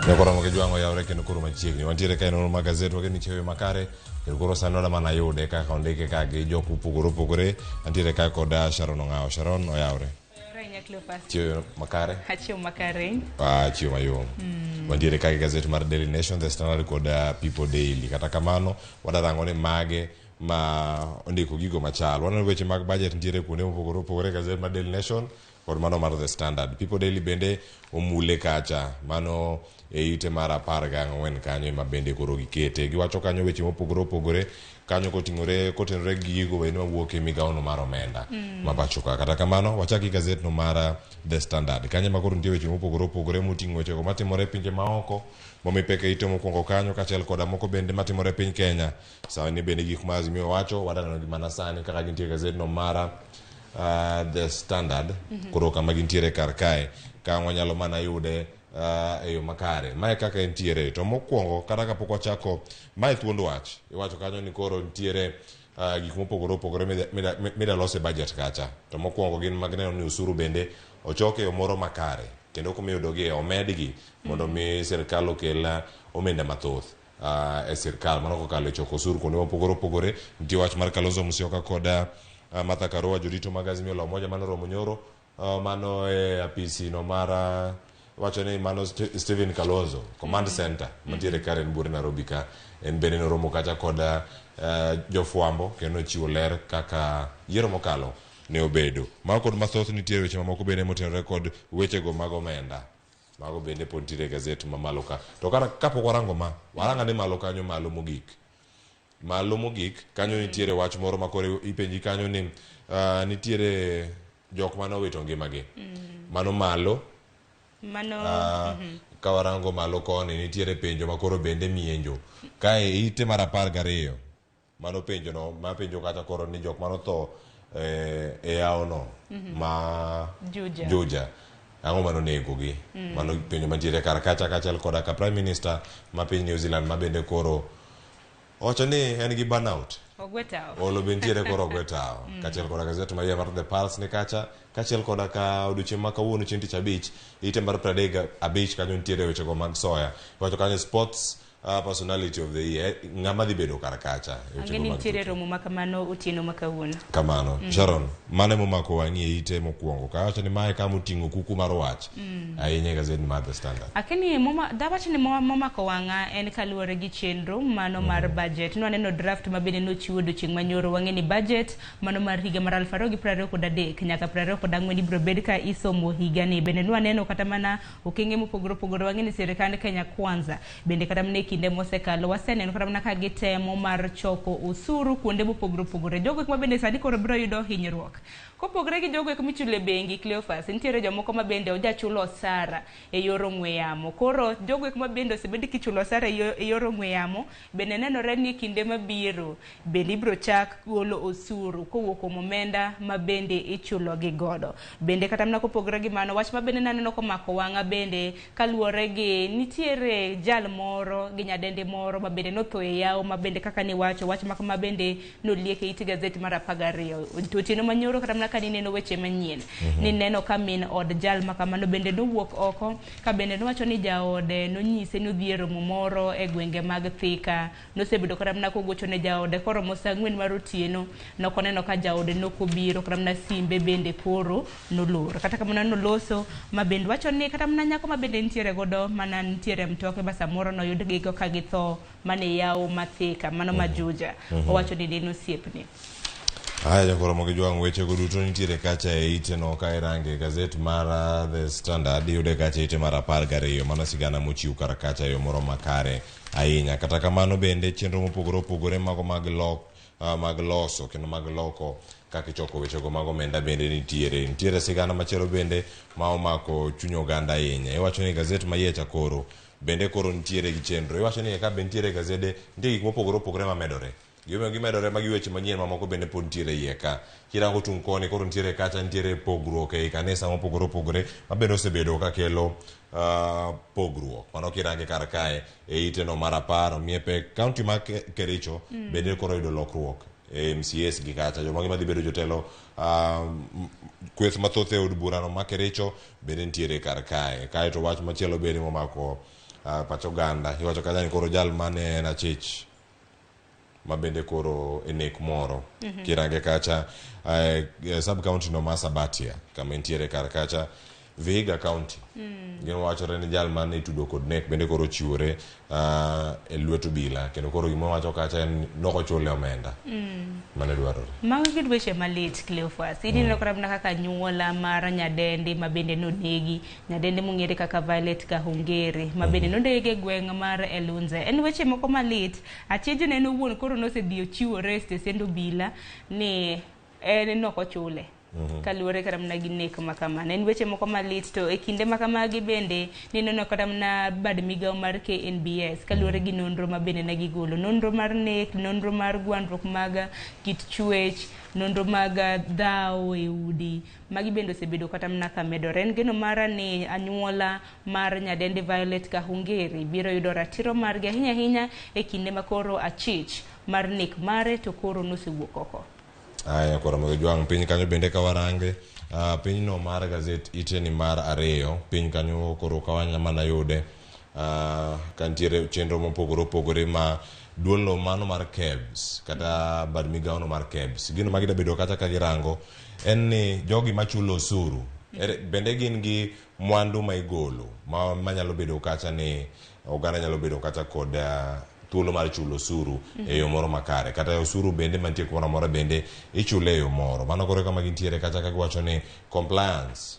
Nyakoromo gi jwang'o yawre kendo koro machiegni. Wantiere ka e nonro mag gazet wageno ni chiwo makare kendo koro sani oda mana yude kaka ondike ka gi jok mopogore opogore. Antiere ka kod Sharon Ong'awo. Sharon oyawre. Oyawre ahinya Cleophas. Chiwo makare. Achiewo makare. Ah, chiwo mayom. Wantiere ka gi gazet mar Daily Nation, The Standard kod People Daily. Kata kamano, wadarango ni mage ma ondiko gigo machal. Waneno weche mag budget nitiere kuonde mopogore opogore e gazet mar Daily Nation kod mano mar The Standard. People Daily bende omule kacha, mano e ite mar 14 kanyo ema bende koro gikete. Giwacho kanyo weche mopogore opogore kanyo koting'ore kotenore gi gigo bende mawuok e migawono mar omenda ma pacho ka. Kata kamano, wachak gi gazetno mar The Standard. Kanyo ema koro nitie weche mopogore opogore moting'o wechego matimore e pinje maoko momi pek e ite mokwongo kanyo kaachiel koda moko bende matimore e piny Kenya. Sani bende gik ma Azimio wacho wadaneno gi mana sani kaka gintie e gazetno mar The Standard koro kama gintiere kar kae ka wanyalo mana yude e yo makare mae kaka entiere to mokwongo kata kapok wachako mae thuond wach iwacho kanyo ni koro nitiere gik mopogore opogore mida los e budget kacha to mokwongo gin mag neno ni osuru bende ochok e yo moro makare kendo kumiyudogie omedgi mondo mi sirkal okel omenda mathoth e sirkal mano kokalo e choko osuru kuonde mopogore opogore. Nitie wach mar Kalonzo Musyoka kod Martha Karua, jorito mag Azimio la Umoja mano romo nyoro mano e apisi no mar wacho ni mano Stephen Kalonzo command center mantiere Karen Buore Nairobi ka en bende noromo kacha kod jofwambo kendo nochiwo ler kaka yiero mokalo ne obedo. Mago kod mathoth nitie weche mamoko bende motenore kod wechego mag omenda. Mago bende pod nitiere e gazet ma malo ka. To kata kapok warango ma, warang ane malo kanyo malo mogik. Malo mogik kanyo nitiere wach moro ma koro ipenji kanyo ni nitiere jok mane owito ngimagi. Mano malo. Mano Ka warango malo koni nitiere penjo ma koro bende mienjo. Kae ite mar 12. Mano penjo no ma penjo kata koro ni jok mane otho e yawo no ma Juja. Juja. Ang'o mane onego gi? Mano penjo mantiere kar kacha kaachiel koda ka Prime Minister ma piny New Zealand ma bende koro owacho ni en gi burnout. Ogwe tawo. Olo be nitiere koro ogwe tawo. Kaachiel koda gazet ma iye mar The Pulse ni kacha, kaachiel koda ka odiochieng' ma kawuono chieng' tich abich, ite mar 35 kanyo nitiere wechego mag soya. Iwacho kanyo sports personality of the year, ng'ama dhi bedo kar kacha e weche Ang'e ni nitiere romo ma kamano otieno ma kawuono. Kamano. Sharon, mano emomako wang'i e ite mokwongo. Ka awacho ni mae kama oting'o kuku mar wach ahinya e gazet mar The Standard. Akeni moma, dawach ni momako wang'a en kaluwore gi chenro mano mar budget. Nwaneno draft ma bende nochiw odiochieng' manyoro. Wang'e ni budget mano mar higa mar 2023 nyaka 24 ibiro bed ka isomo higani. Bende nwaneno kata mana okenge mopogore opogore. Wang'e ni sirikand Kenya Kwanza bende kata mana e kinde mosekalo waseneno kata mana ka gitemo mar choko osuru kuonde mopogore opogore. Jogo eko ma bende sani koro biro yudo hinyruok. Kopogore gi jogo eko michulo e bengi, Cleophas, nitiere jomoko ma bende ojachulo osara e yor ong'we yamo. Koro jogo eko ma bende osebed kichulo osara e yor ong'we yamo bende nenore ni kinde mabiro bende ibiro chak golo osuru kowuok kuom omenda ma bende ichulo gi godo. Bende kata mana kopogore gi mano, wach ma bende naneno komako wang'a bende kaluwore gi nitiere jal moro gi nyadendi moro ma bende notho e yawo ma bende kaka niwacho wach ma kama bende noliek e it gazet mar 12. To otieno manyoro kata mana ka nineno weche manyien, nineno ka min od jal ma kamano bende nowuok oko ka bende nowacho ni jaode nonyise ni odhi e romo moro e gwenge mag Thika. Nosebedo kata mana kogocho ne jaode koromo saa 4 mar otieno nokoneno ka jaode nokobiro kata mana simbe bende koro nolor. Kata kamano noloso ma bende wacho ni kata mana nyako ma bende nitiere godo mana nitiere mtoke ma samoro noyudgi go ka githo mane yawo ma Thika mano ma Juja. Owacho ni en osiepne. Haya jokoro gi jwang' wechego duto nitiere kacha e ite no ka irange gazet mar The Standard iyude kacha e ite mar 12 mano sigana mochiw kar kacha e yo moro makare ahinya. Kata kamano bende chenro mopogore opogore mago mag lok mag loso kendo mag loko kaka ichoko wechego mag omenda bende nitiere. Nitiere sigana machielo bende ma omako chuny oganda ahinya. Iwacho ni gazet ma iye cha koro bende koro nitiere gi chenro. Iwacho ni ka be nitiere gazede nitie gik mopogore opogore mamedore. Gimomiyo gimedore magi weche manyien mamoko bende pod nitiere iye ka. Kirango tung' koni koro nitiere kacha nitiere pogruok ei kanisa mopogore opogore ma bende osebedo ka kelo pogruok. Mano kirange kar kae e ite no mar 10 omiye pek. County ma Kericho bende koro oyudo lokruok e MCAs gi kacha. Joma madhi bedo jotelo kweth mathoth e od burano ma Kericho bende nitiere kar kae. Kae to wach machielo bende momako pach oganda. Iwacho kacha ni koro jal mane en achich ma bende koro e nek moro. Kirange kacha sub county no ma Sabatia kama entiere kar kacha Vihiga County. Gino wachore ni jal mane itudo kod nek bende koro ochiwore e lwet obila kendo koro gima wacho kacha en nokochule omenda mane dwarore. Mago gin weche malit Cleophas. Ineno kata mana kaka anyuola mar nyadendi ma bende nonegi, nyadendi mong'ere kaka Violet Kahungere ma bende nonegi e gweng' mar Elunze. En weche moko malit. Achijne en owuon koro nosedhi ochiwore e stesend obila ni en nokochule. Kaluwore kata mana gi nek ma kamano. En weche moko malit to e kinde ma kamagi bende nineno kata mana bad migawo mar KNBS kaluwore gi nonro ma bende ne gigolo. Nonro mar nek, nonro mar gwandruok mag kit chwech, nonro mag dhawo e udi, magi bende osebedo kata mana ka medore. En geno mara ni anyuola mar nyadendi Violet Kahungeri biro yudo ratiro margi ahinya ahinya e kinde ma koro achich mar nek mare to koro nosewuok oko. Aya koro mondo jwang' piny kanyo bende ka warange pinyno mar gazet ite ni mar 2 piny kanyo koro ka wanya mana yude ka nitiere chenro mopogore opogore ma duolno mano mar KEBS kata bad migawono mar KEBS. Gino ma gidabedo kacha ka girango en ni jogi machulo osuru bende gin gi mwandu ma igolo manyalo bedo kacha ni oganda nyalo bedo kacha kod thuolo mar chulo osuru e yo moro makare kata osuru bende mantie kumoro amora bende ichule e yo moro. Mano koro kama gintiere kacha ka giwacho ni compliance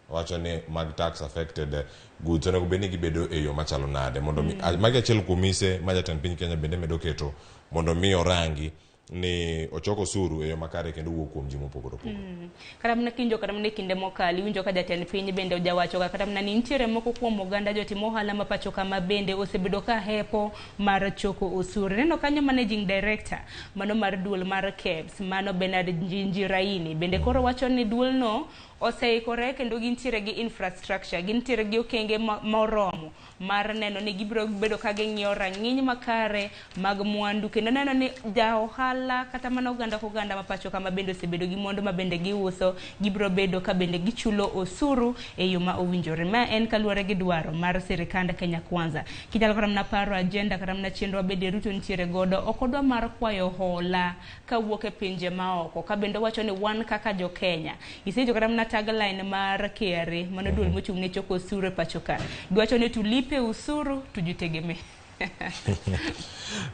wacho ni mag tax affected goods onego bed ni gibedo e yo machalo nade mondo mi magi achiel kuom mise ma jatend piny Kenya bende medo keto mondo mi orangi ni ochoko osuru e yo makare kendo wuok kuom ji mopogore opogore. Kata mana kinjo kata mana e kinde mokalo iwinjo ka jatend piny bende ojawacho kata mana ni nitiere moko kuom oganda jotim ohala ma pacho kama bende osebedo ka hepo mar choko osuru. Ineno kanyo managing director mano mar duol mar KEBS mano Bernard Njiraini bende koro wacho ni duolno oseikore kendo gintiere gi infrastructure, gintiere gi okenge moromo mar neno ni gibiro bedo ka ging'iyo rang'iny makare mag mwandu kendo neno ni ja ohala kata mana oganda koganda ma pacho kama bende osebedo gi mwandu ma bende giuso gibiro bedo ka bende gichulo osuru e yo ma owinjore. Ma en kaluwore gi dwaro mar sirikand Kenya Kwanza. Kinyalo kata mana paro agenda kata mana chenro mabende Ruto nitiere godo, ok odwa mar kwayo hola kawuok e pinje maoko ka bende owacho ni wan kaka jo Kenya. Isejo kata mana tagline mar KRA mano duol mochung' ne choko osuru e pacho ka. Giwacho ni tulipe usuru tujitegemee.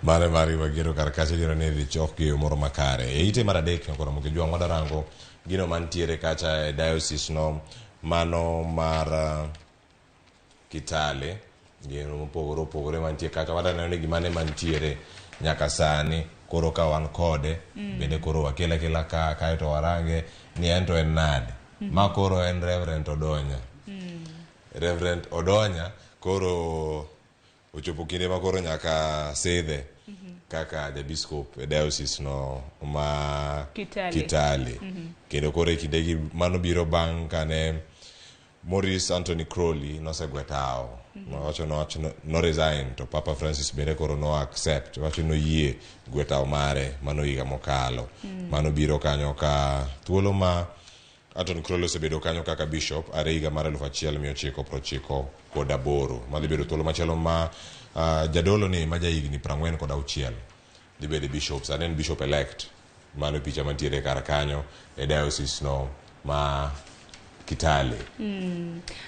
Mare mari wagero kar kacha gino ni idhi chok gi yo moro makare. E ite mar 3 koro mondo jwang' wadarango gino mantiere kacha e diocese no mano mar Kitale gino mopogore opogore mantie kacha wadaneno ni gimane mantiere nyaka sani koro ka wan kode bende koro wakele akela ka kaeto warange ni en to en nade. Ma koro en Reverend Odonya. Reverend Odonya koro ochopo kinde ma koro nyaka sidhe kaka jabiskop e diocese no ma Kitale. Kendo koro e kindegi mano biro bang' kane Maurice Anthony Crowley nosegwe tawo. Nowacho no resign to Papa Francis bende koro no accept. Wacho noyie gwe tawo mare mano higa mokalo. Mano biro kanyo ka thuolo ma Anthony Crowley osebedo kanyo kaka bishop are higa mar 1998. Madhi bedo thuolo machielo ma jadolo ni ma jahigni 46 dhi bedo bishop. Sani en bishop elect. Mano picha mantiere kar kanyo e diocese no ma Kitale.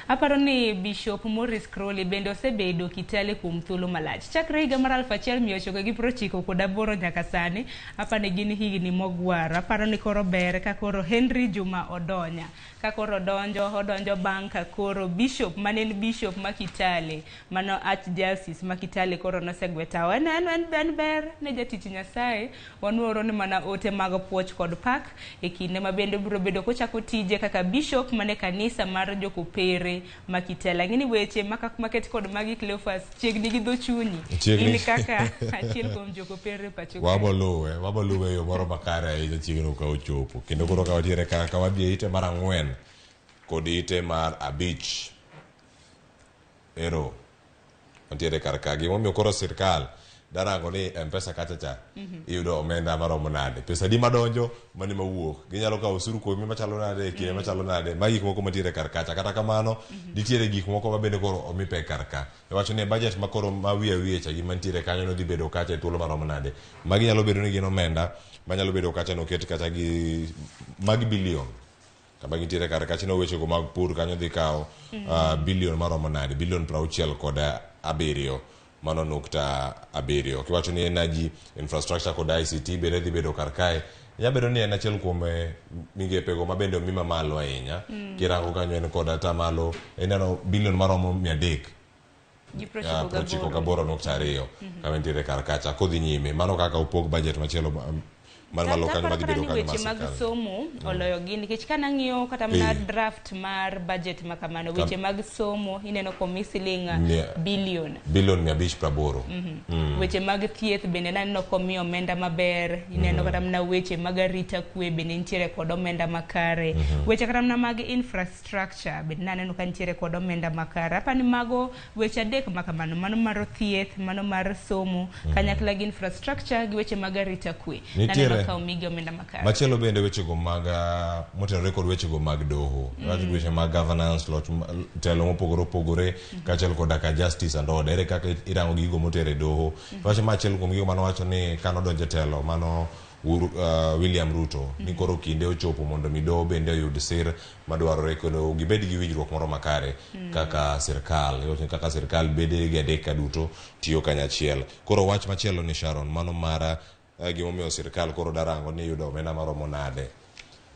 Aparo ni Bishop Maurice Crowley bende osebedo Kitale kuom thuolo malach. Chakre higa mar 1998 nyaka sani, aparo ni gin higni mogwaro. Aparo ni koro ber ka koro Henry Juma Odonya. Ka koro odonjo bang' ka koro Bishop mane en Bishop ma Kitale, mano Archdiocese ma Kitale koro nosegwe tawo. En ber ne jatich Nyasaye, wanuoro ni mana ote mag puoch kod pak e kinde ma bende biro bedo kochako tije kaka Bishop mane kanisa mar Jokopere ma Kitale. Ang'e ni weche maket kod magi Cleophas chiegni gi dho chunyi. In kaka achiel kuom Jokopere pacho ka. Waboluwe yo moro makare ahinya chiegni ka ochopo. Kendo koro ka watiere ka wadhi e ite mar 4 kod ite mar 5. Ero wantiere kar ka. Gimomiyo koro sirkal Darango ni M-Pesa kacha cha iyudo omenda maromo nade, pesa adi madonjo, mane mawuok, ginyalo kawo osuru kuomi machalo nade e kinde machalo nade. Magi gik moko mantiere kar kacha. Kata kamano, nitiere gik moko ma bende koro omi pek kar ka. Iwacho ni budget ma koro ma wiye wiye cha gima nitiere kanyo no dhi bedo kacha e thuolo maromo nade. Magi nyalo bedo ni gin omenda manyalo bedo kacha noket kacha gi mag bilion kama gintiere kar kacha no. Wechego mag pur kanyo dhi kawo bilion maromo nade? Bilion 67 mano nukta abiriyo. Kiwacho ni energy, infrastructure kod ICT bende dhi bedo kar kae, nyalo bedo ni en achiel kuom migepego ma bende omi mamalo ahinya. Kirango kanyo en kod atamalo ineno bilion maromo 300 gi 98 98.2 kama nitiere kar kacha. Kodhi nyime mano kaka opog budget machielo mar malo kanyo madhi bedo ni kanyo mar weche mag sirkal. Somo oloyo gi nikech kanang'iyo kata mana draft mar budget ma kamano, weche mag somo ineno komi siling bilion bilion 580. Weche mag thieth bende naneno komi omenda maber. Ineno kata mana weche mag arita kwe bende nitiere kod omenda makare. Weche kata mana mag infrastructure bende naneno ka nitiere kod omenda makare. Apani mago weche adek ma kamano, mano mar thieth, mano mar somo kanyakla gi infrastructure gi weche mag arita kwe, naneno ka omigi omenda makare. Machielo bende wechego mag motenore kod wechego mag doho. Iwacho weche mag governance, loch telo mopogore opogore kaachiel koda ka justice and order. Ere kaka irango gigo moter e doho? Iwacho ma achiel kuom gigo manowacho ni kanodonjo e telo mano William Ruto ni koro kinde ochopo mondo mi doho bende oyud sir madwarore kendo gibed gi winjruok moro makare kaka sirkal. Iwacho ni kaka sirkal bede gi adek ka duto tiyo kanyachiel. Koro wach machielo ni Sharon, mano mara gimomiyo sirkal koro darango ni yudo omenda maromo nade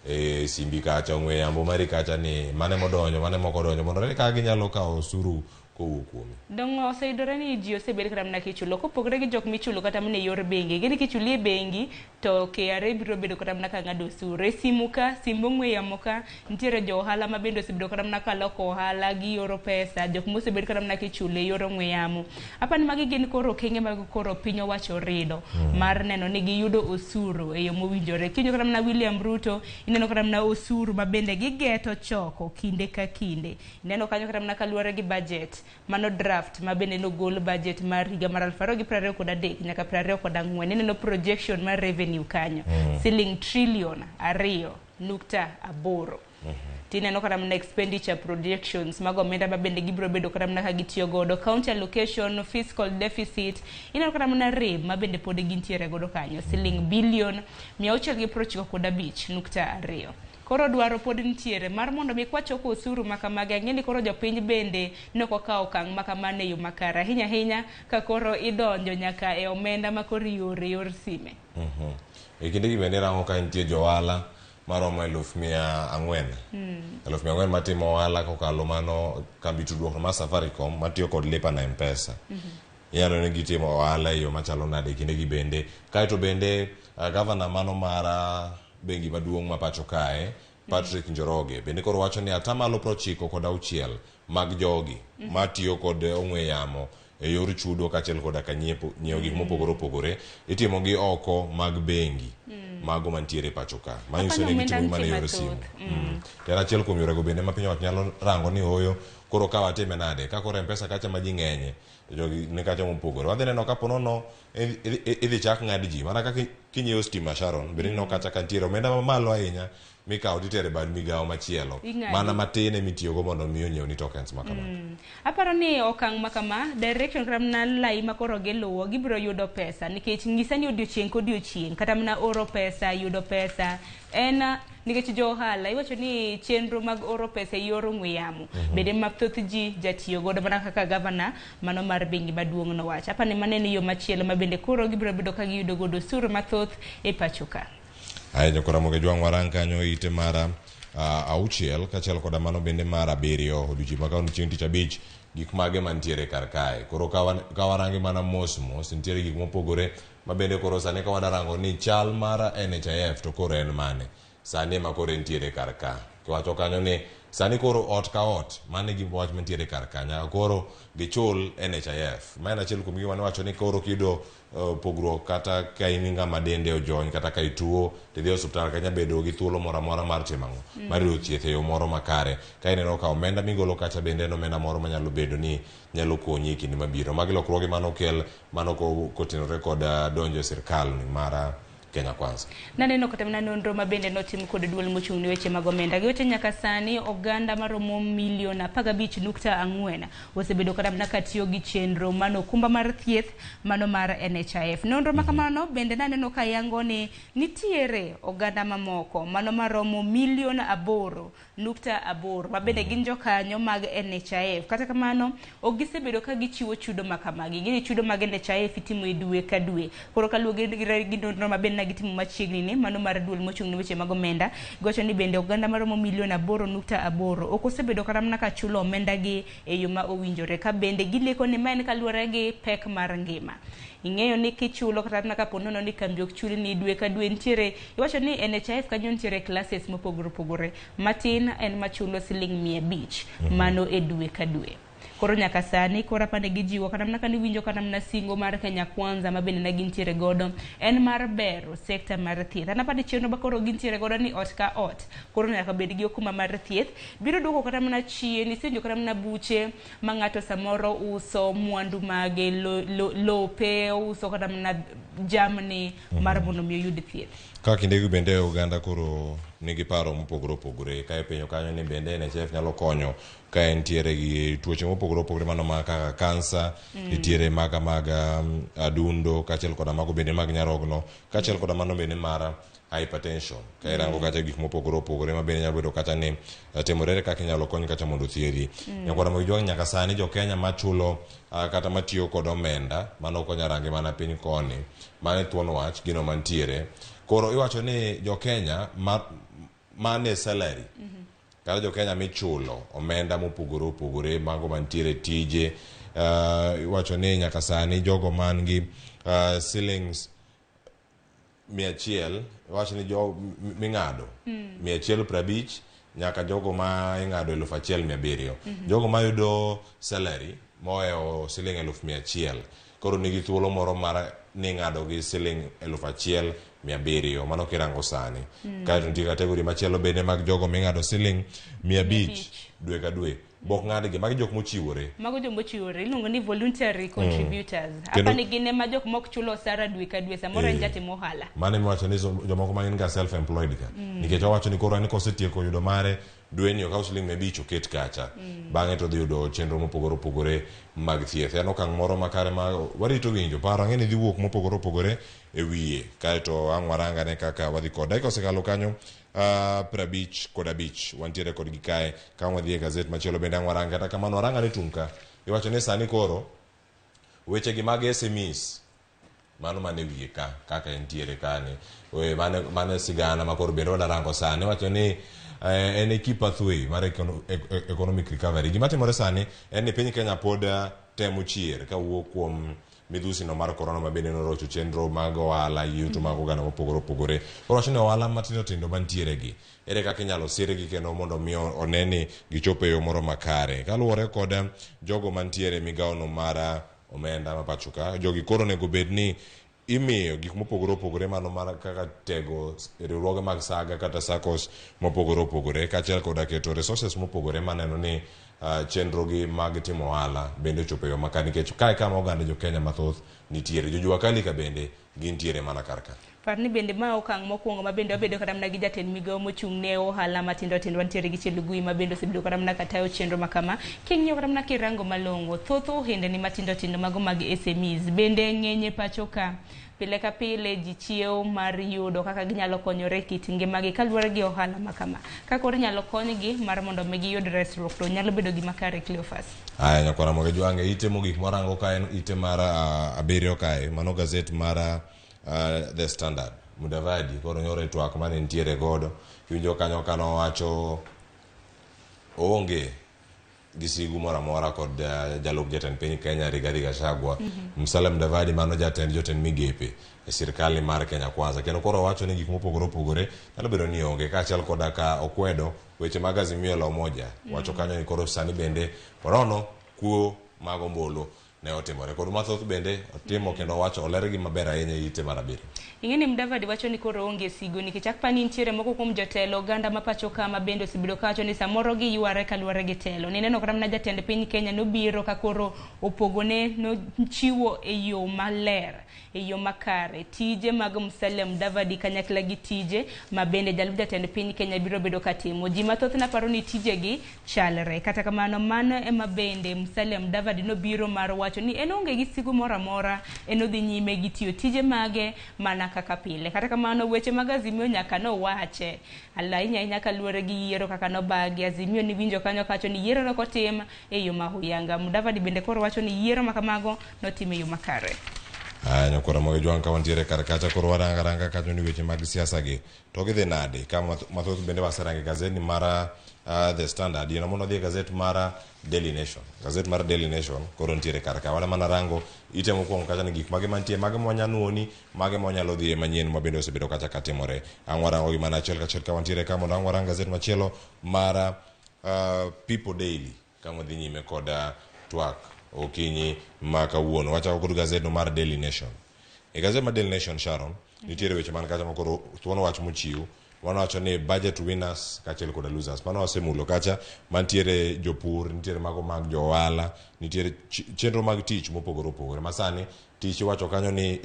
e simbi kacha, ong'we yamo mari kacha, ni mane modonjo, mane mok odonjo, mondo ne kaka ginyalo kawo osuru kowuok kuomi. Dong oseyudore ni ji osebed kata mana kichulo kopogore gi jok michulo kata mana e yor bengi. Gini kichuli e bengi to KRA biro bedo kata mana ka ng'ado osuru. E simu ka, simb ong'we yamo ka, nitiere jo ohala ma bende osebedo kata mana ka loko ohala, gioro pesa, jok mosebed kata mana kichulo e yor ong'we yamo. Apani magi gin koro okenge mag koro piny owacho rido mar neno ni giyudo osuru e yo mowinjore. Kinyo kata mana William Ruto, ineno kata mana osuru ma bende gigeto choko kinde ka kinde. Ineno kanyo kata mana kaluwore gi budget, mano draft ma bende nogol budget mar higa mar 2023 nyaka 24. Ineno projection mar revenue kanyo, siling trillion 2.8. Tineno kata mana expenditure projections mag omenda ma bende gibiro bedo kata mana ka gitiyo godo, county allocation, fiscal deficit. Ineno kata mana rem ma bende pod gintiere godo kanyo, siling bilion 695.2. Koro dwaro pod nitiere mar mondo mi kwachoko osuru ma kamagi. Ang'e ni koro jopiny bende ne ok okawo okang' ma kamano e yo makare, ahinya ahinya ka koro idonjo nyaka e omenda ma koro ioro e yor sime. E kindegi bende irango ka nitie jo ohala maromo 400,000. 400,000 matimo ohala kokalo mano kambi tudruok mar Safaricom matiyo kod lipa na M-Pesa. Inyalo ni gitimo ohala e yo machalo nade e kindegi bende. Kaeto bende gavana mano mar bengi maduong' ma pacho kae, Patrick Njoroge, bende koro wacho ni atamalo 96 mag jogi matiyo kod ong'we yamo e yor chudo kaachiel koda ka nyiepo, nyiewo gik mopogore opogore itimo gi oko mag bengi mago mantiere pacho ka, manyiso Apani ni omenda gitimo gi mana e nitie yor simu. mathoth. To en achiel kuom yorego bende ma piny owacho nyalo rango ni ooyo koro ka watime nade ka koro M-Pesa kacha ma ji ng'enye to jogi ni kacha mopogore. Wadhi neno kapo nono idhi chak ng'ad ji mana kaka kinyiewo stima. Sharon, bende ineno kacha ka nitiere omenda mamalo ahinya mikawo titere e bad migawo machielo. Ing'adi. Mana matin emitiyogo mondo mi onyiewni tokens ma kamago. Aparo ni okang' ma kama, direction kata mana lai ma koro giluwo, gibiro yudo pesa nikech ng'isa ni odiochieng' kodiochieng' kata mana oro pesa, yudo pesa en nikech jo ohala iwacho ni chenro mag oro pesa e yor ong'we yamo bende ma thoth ji jatiyo godo, mana kaka gavana mano mar bengi maduong' nowacho. Apani mano en yo machielo ma bende koro gibiro bedo ka giyudo godo osuru mathoth e pacho ka. Ahinya koro Ramogi Jwang' warang kanyo ite mar auchiel kaachiel koda mano bende mar abiriyo odiochieng' ma kawuono chieng' tich abich. Gik mage mantiere kar kae koro ka warange mana mos mos, nitiere gik mopogore ma bende koro sani ka wadarango ni chal mar NHIF to koro en mane sani ema koro entiere kar ka. Kiwacho kanyo ni Sani koro ot ka ot, mano e gima wach mantiere kar ka, nyaka koro gichul NHIF. Ma en achiel kuom gima niwacho ni koro kiyudo pogruok kata ka in ng'ama dende ojony kata ka ituo tidhi e osuptal ka inya bedo gi thuolo moro amora mar timo ang'o? Mar yudo thieth e yo moro makare. Ka ineno ka omenda migolo kacha bende en omenda moro manyalo bedo ni nyalo konyi e kinde mabiro. Magi lokruoge mane okel mano kotenore kod donjo e sirkal mar Kenya Kwanza. Naneno kata mana nonro ma bende notim kod duol mochung' ne weche mag omenda. Giwacho ni nyaka sani oganda maromo milion 15.4 osebedo kata mana katiyo gi chenro mano okumba mar thieth mano mar NHIF. Nonro ma kamano bende naneno ka yango ni nitiere oganda mamoko mano maromo milion 8.8 ma bende gin jokanyo mag NHIF. Kata kamano, ok gisebedo ka gichiwo chudo ma kamagi. Gini chudo mag NHIF itimo e dwe ka dwe. Koro kaluwore gi nonro ma bende gitimo machiegni ni, mano mar duol mochung' ne weche mag omenda, giwacho ni bende oganda maromo milion 8.8 ok osebedo kata mana ka chulo omenda gi e yo ma owinjore. Ka bende gileko ni ma en kaluwore gi pek mar ngima. Ing'eyo ni kichulo kata mana kapo nono ni kambi ok chuli ni dwe ka dwe nitiere, iwacho ni NHIF kanyo nitiere classes mopogore opogore. Matin en machulo siling 500 mano e dwe ka dwe. Koro nyaka sani koro apani gijiwo kata mana kaniwinjo kata mana singo mar Kenya Kwanza ma bende ne gintiere godo en mar bero sekta mar thieth. An apani chenro ma koro gintiere godo ni ot ka ot koro nyaka bed gi okumba mar thieth biro duoko kata mana chien isenjo kata mana buche ma ng'ato samoro uso mwandu mage lope uso kata mana jamni mar mondo mi oyud thieth. Ka kindegi bende oganda koro nigi paro mopogore opogore ka ipenjo kanyo ni bende NHIF nyalo konyo ka entiere gi tuoche mopogore opogore mano ma kaka kansa, nitiere maga mag adundo kaachiel koda mago bende mag nyarogno kaachiel koda mano bende mar hypertension. Ka irango kacha gik mopogore opogore ma bende nyalo bedo kata ni timore kaka inyalo kony kacha mondo othiedhi. Nyakwara Mogi nyaka sani jo Kenya machulo kata matiyo kod omenda mano ok onya range mana piny koni mano e thuon wach gino mantiere. Koro iwacho ni jo Kenya mane salary kata jo Kenya michulo omenda mopogore opogore mago mantiere tije iwacho ni nyaka sani jogo man gi shillings 100 iwacho ni jo ming'ado 150 nyaka jogo ma ing'ado 1700 jogo mayudo salary mohewo siling 100,000 koro nigi thuolo moro mar ni ing'ado gi siling 1700 mano kirango sani. Kaeto nitie kategori machielo bende mag jogo ming'ado siling 500 dwe ka dwe bok ng'adgi magi jok mochiwore. Mago jok mochiwore iluongo ni voluntary contributors. Apani gin ema jok mok chulo osara dwe ka dwe samoro en jatimo ohala. Mano emiwacho ni jomoko ma gin ga self employed ka. Nikech owacho ni koro en kosetieko yudo mare dwe ni okaw siling 500 oket kacha. Bang'e to odhi yudo chenro mopogore opogore mag thieth. En okang' moro makare ma warito winjo paro ang'e ni dhi wuok mopogore opogore e wiye. Kaeto ang' warangane kaka wadhi kod. Dakika osekalo kanyo 55 wantiere kodgi kae ka wadhi e gazet machielo bende ang' warang kata kamano warangane tung' ka iwacho ni sani koro weche gi mag SMEs mano mane wiye ka kaka entiere kani mane sigana ma koro bende wadarango sani iwacho ni en e key pathway mar economic recovery. Gima timore sani en ni piny Kenya pod temo chier kawuok kuom midhusi no mar corona ma bende norocho chenro mag ohala yuto mag oganda mopogore opogore. Koro wacho ni ohala matindo tindo mantiere gi ere kaka inyalo sirgi kendo mondo mi one ni gichopo e yo moro makare. Kaluwore kod jogo mantiere e migawo no mar omenda ma pacho ka, jogi koro onego bed ni imiyo gik mopogore opogore mano mar kaka tego riwruoge mag saga kata SACCOs mopogore opogore kaachiel koda keto resources mopogore maneno ni chenro gi mag timo ohala bende ochopo e yo makare nikech kae kama oganda jo Kenya mathoth nitiere. Jo jua kali ka bende gintiere mana kar ka. Par ni bende ma okang' mokwongo ma bende wabedo kata mana gi jatend migawo mochung' ne ohala matindo tindo wantiere gi Chelugui ma bende osebedo kata mana katayo chenro ma kama. King'iyo kata mana kirango malong'o, thoth ohendni matindo tindo mago mag SMEs bende ng'eny e pacho ka. Pile ka pile ji chiewo mar yudo kaka ginyalo konyore e kit ngimagi kaluwore gi ohala ma kama. Ka koro inyalo konygi mar mondo mi giyud resruok to nyalo bedo gima kare Cleophas. Aya nyakwara Moge Jwange, ite mogik morango ka en ite mar 7 kae, mano gazet mar The Standard. Mudavadi koro nyoro e twak mane nitiere godo, iwinjo kanyo kano wacho oonge gi sigu moro amora kod jalup jatend piny Kenya Rigathi Gachagua. Musalia Mudavadi mano jatend jotend migepe e sirkal mar Kenya Kwanza. Kendo koro owacho ni gik mopogore opogore nyalo bedo ni onge kaachiel koda ka okwedo weche mag Azimio la Umoja. Wacho kanyo ni koro sani bende onono kuo mag ombulu ne otimore. Kod mathoth bende otimo kendo owacho olergi maber ahinya e ite mar 7. Ing'e ni Mudavadi wacho ni koro onge sigo nikech akpa ni nitiere moko kuom jotelo oganda ma pacho ka ma bende osebedo kawacho ni samoro giyware kaluwore gi telo. Nineno kata mana jatend piny Kenya nobiro ka koro opogone nochiwo e yo maler, e yo makare tije mag Musalia Mudavadi kanyakla gi tije ma bende jalup jatend piny Kenya biro bedo katimo. Ji mathoth naparo ni tijegi chalre. Kata kamano mano ema bende Musalia Mudavadi nobiro mar wacho ni en onge gi sigu moro amora, en odhi nyime gi tiyo tije mage mana kaka pile. Kata kamano weche mag Azimio nyaka nowache ahinya ahinya kaluwore gi yiero kaka nobagi. Azimio niwinjo kanyo kawacho ni yiero nok otim e yo ma huyanga. Mudavadi bende koro wacho ni yiero ma kamago notim e yo makare. Aya, nyakwara Moge Jwang' ka wantiere kar kacha koro waranga ranga kanyo ni weche mag siasa gi to gidhi nade ka mathoth bende waserango e gazet mar The Standard yino mondo odhi e gazet mar Daily Nation. Gazet mar Daily Nation koro nitiere kar ka. Wana mana rango ite mokwongo kacha ni gik mage mantie, mage mwanya nuoni, mage mwanyalo dhiye manyien ma bende osebedo kacha katimore. Ang' warango gi mana achiel kachiel ka wantiere ka mondo ang' warang gazet machielo mar People Daily kama wadhi nyime kod twak okinyi ma kawuono. Wachako kod gazet no mar Daily Nation. E gazet mar Daily Nation, Sharon, nitiere weche man kacha ma koro thuon wach mochiw. Wanawacho ni budget winners kaachiel koda losers. Mano wasemulo kacha mantiere jopur, nitiere mago mag jo ohala, nitiere chenro mag tich mopogore opogore. Masani tich iwacho kanyo ni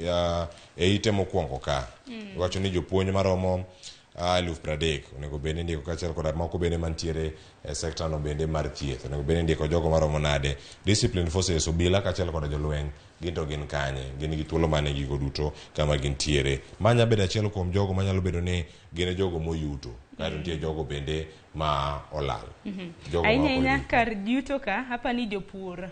e ite mokwongo ka. Iwacho ni jopuonj maromo 30,000 onego bed ni indiko kaachiel koda moko bende mantiere e sekta no bende mar thieth. Onego bed ni indiko jogo maromo nade. Discipline forces, obila kaachiel koda jolweny gin to gin kanye, gin gi thuolo mane gigo duto kama gintiere. Ma nya bedo achiel kuom jogo manyalo bedo ni gin e jogo moyuto, kaeto nitie jogo bende ma olal. Jogo ma Ahinya ok ahinya oyudo. kar yuto ka hapa ni jopur.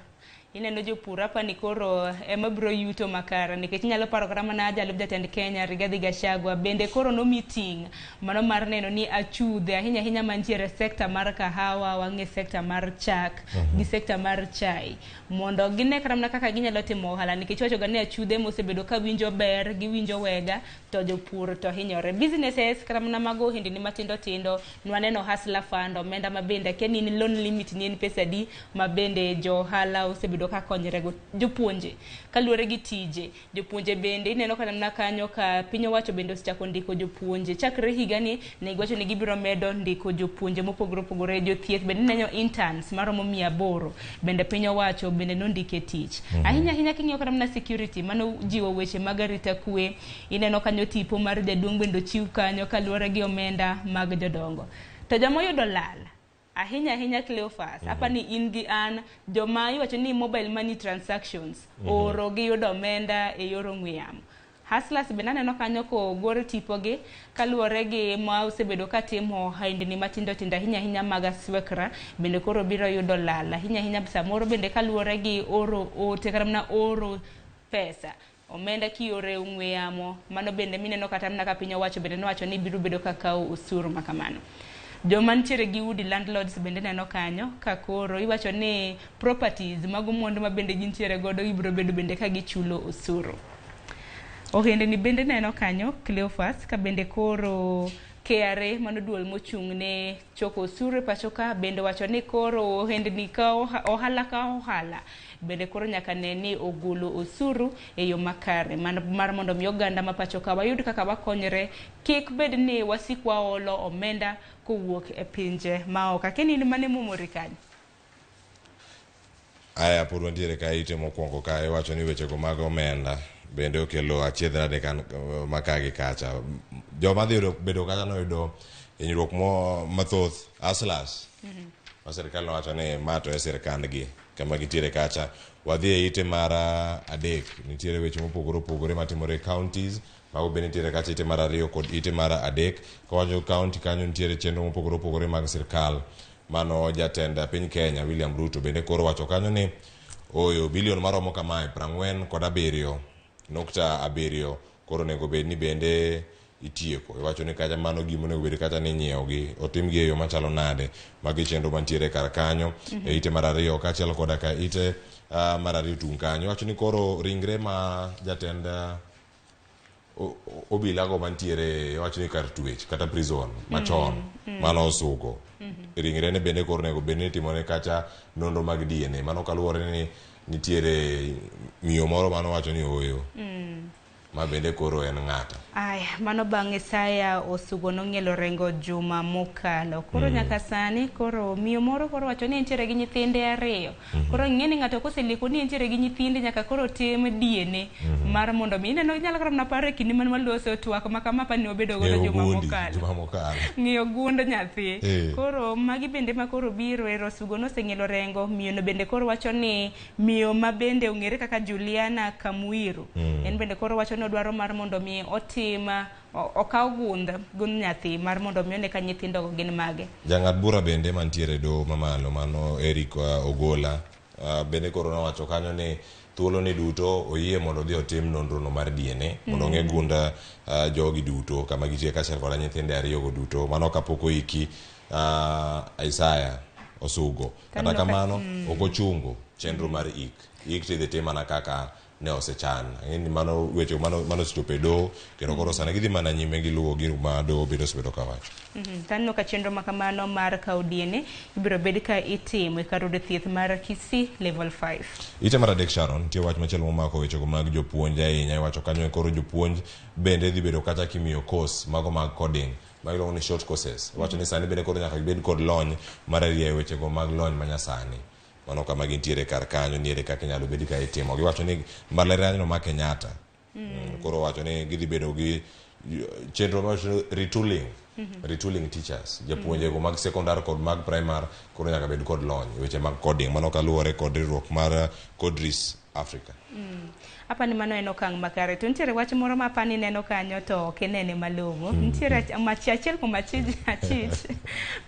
Ineno jopur hapa ni koro ema biro yuto makare nikech inyalo paro kata mana jalup jatend Kenya Rigathi Gachagua bende koro nomi ting' mano mar neno ni achudhe ahinya ahinya mantiere sekta mar kahawa, wang'e sekta mar chak gi sekta mar chai mondo gine kata mana kaka ginyalo timo ohala nikech iwacho ga ni achudhe mosebedo ka winjo ber giwinjo wega to jopur to hinyore. Businesses kata mana mago ohendni matindo tindo nwaneno Hustler Fund omenda ma bende akia ni loan limit ni en pesa adi ma bende jo ohala osebedo ka konyre go. Jopuonje kaluwore gi tije jopuonje bende ineno kata mana kanyo ka piny owacho bende osechako ndiko jopuonje chakre higani ne giwacho ni gibiro medo ndiko jopuonje mopogore opogore. Jothieth bende ineno interns maromo 800 bende piny owacho bende nondike tich. Ahinya ahinya king'iyo kata mana security mano jiwo weche mag arita kwe ineno kanyo tipo mar jaduong' bende ochiw kanyo kaluwore gi omenda mag jodongo. To joma oyudo lal ahinya ahinya Cleophas, hapa ni in gi an joma iwacho ni mobile money transactions oro giyudo omenda e yor ong'we yamo. Hustlers bende aneno kanyo kogor tipogi kaluwore gi ma osebedo katimo ohendni matindo tindo ahinya ahinya mag aswekra bende koro biro yudo lal ahinya ahinya samoro bende kaluwore gi oro ote kata mana oro pesa omenda kiore ong'we yamo mano bende mineno kata mana ka piny owacho bende nowacho ni biro bedo ka kawo osuru ma kamano. Joma nitiere gi udi landlords bende neno kanyo ka koro iwacho ni properties mago mwandu ma bende gintiere godo gibiro bedo bende ka gichulo osuru. Ohendni bende neno kanyo Cleophas ka bende koro KRA mano duol mochung' ne choko osuru e pacho ka bende wacho ni koro ohendni ka ohala ka ohala bende koro nyaka ne ni ogolo osuru e yo makare mar mondo mi oganda ma pacho ka wayud kaka wakonyre kik bed ni wasik waolo omenda kowuok e pinje maoko. Akia ni in mane momori kanyo? Aya, pod wantiere ka ite mokwongo ka iwacho ni wechego mag omenda bende okelo achiedh nade maka gi kacha. Joma dhi bedo kacha noyudo hinyruok mathoth hustlers. Ma sirikal nowacho ni ma to e sirikandgi kama gintiere kacha. Wadhi e ite mar 3 nitiere weche mopogore opogore matimore e counties. Mago bende nitiere kacha ite mar 2 kod ite mar 3. Kawacho county kanyo nitiere chenro mopogore opogore mag sirikal. Mano jatend piny Kenya William Ruto bende koro wacho kanyo ni oyo bilion maromo kamae 47.7 koro onego bed ni bende itieko. Iwacho ni kacha mano gima onego bed kacha ni inyiewogi, otimgi e yo machalo nade. Magi chenro mantiere kar kanyo e ite mar ariyo kaachiel koda ka ite mar ariyo tung' kanyo. Iwacho ni koro ringre ma jatend obilago mantiere iwacho ni kar twech kata prison machon mano osugo ringre ne bende koro onego bed ni itimone kacha nonro mag DNA. Mano kaluwore ni nitiere miyo moro manowacho ni ooyo ma bende koro en ng'ata. Aya, mano bang' Isaya Osugo nong'ielo rengo juma mokalo. Koro nyaka sani koro miyo moro koro wacho ni entiere gi nyithinde ariyo. Koro ing'e ni ng'ato koseleko ni entiere gi nyithinde nyaka koro tim DNA mar mondo mi ineno inyalo kata mana paro e kinde mane waloso twak ma kama apani wabedo godo Ng'eyo juma guondi mokalo. juma mokalo. Ng'iyo gund nyathi. Eh. Koro magi bende ma koro biro ero Osugo noseng'ielo rengo, miyo no bende koro wacho ni miyo ma bende ong'ere kaka Juliana Kamuiru. En bende koro wacho ni odwaro mar mondo mi otim okaw gund nyathi mar mondo mi one ka nyithindo go gin mage. Jang'ad bura bende mantiere e doho mamalo mano Eric Ogola bende koro nowacho kanyo ni thuolo ni duto oyie mondo odhi otim nonro no mar DNA mondo ong'e gund jogi duto kama gitie kaachiel koda nyithinde ariyo go duto mano kapok oiki Isaya Osugo. Kata Taneno ka- kamano ok ochungo chenro mar ik. Ik tidhi tim mana kaka ne osechan. Ang'e ni mano weche mano osechopo e doho kendo koro sani gidhi mana nyime gi luwo gino ma doho bende osebedo kawacho. Taneno ka chenro ma kamano mar kawo DNA ibiro bed ka itimo e kar yudo thieth mar Kisii Level 5. Ite mar adek Sharon, nitie wach machielo momako wechego mag jopuonj ahinya. Iwacho kanyo koro jopuonj bende dhi bedo kata kimiyo course mago mag coding ma iluongo ni short courses. Iwacho ni sani bende koro nyaka gibed kod lony mar arieyo wechego mag lony manyasani. Mano kama gintiere kar kanyo niere kaka inyalo bed ka itimo. Giwacho ni mbalariany ma Kenyatta koro wacho ni gidhi bedo gi chenro mar retooling teachers japuonjego mag secondary kod mag primary koro nyaka bed kod lony e weche mag coding mano kaluwore kod riwruok mar Codris Africa. Apani mano en okang' makare. To nitiere wach moro ma apani neno kanyo to ok inene malong'o. Nitiere achiel kuom achich achich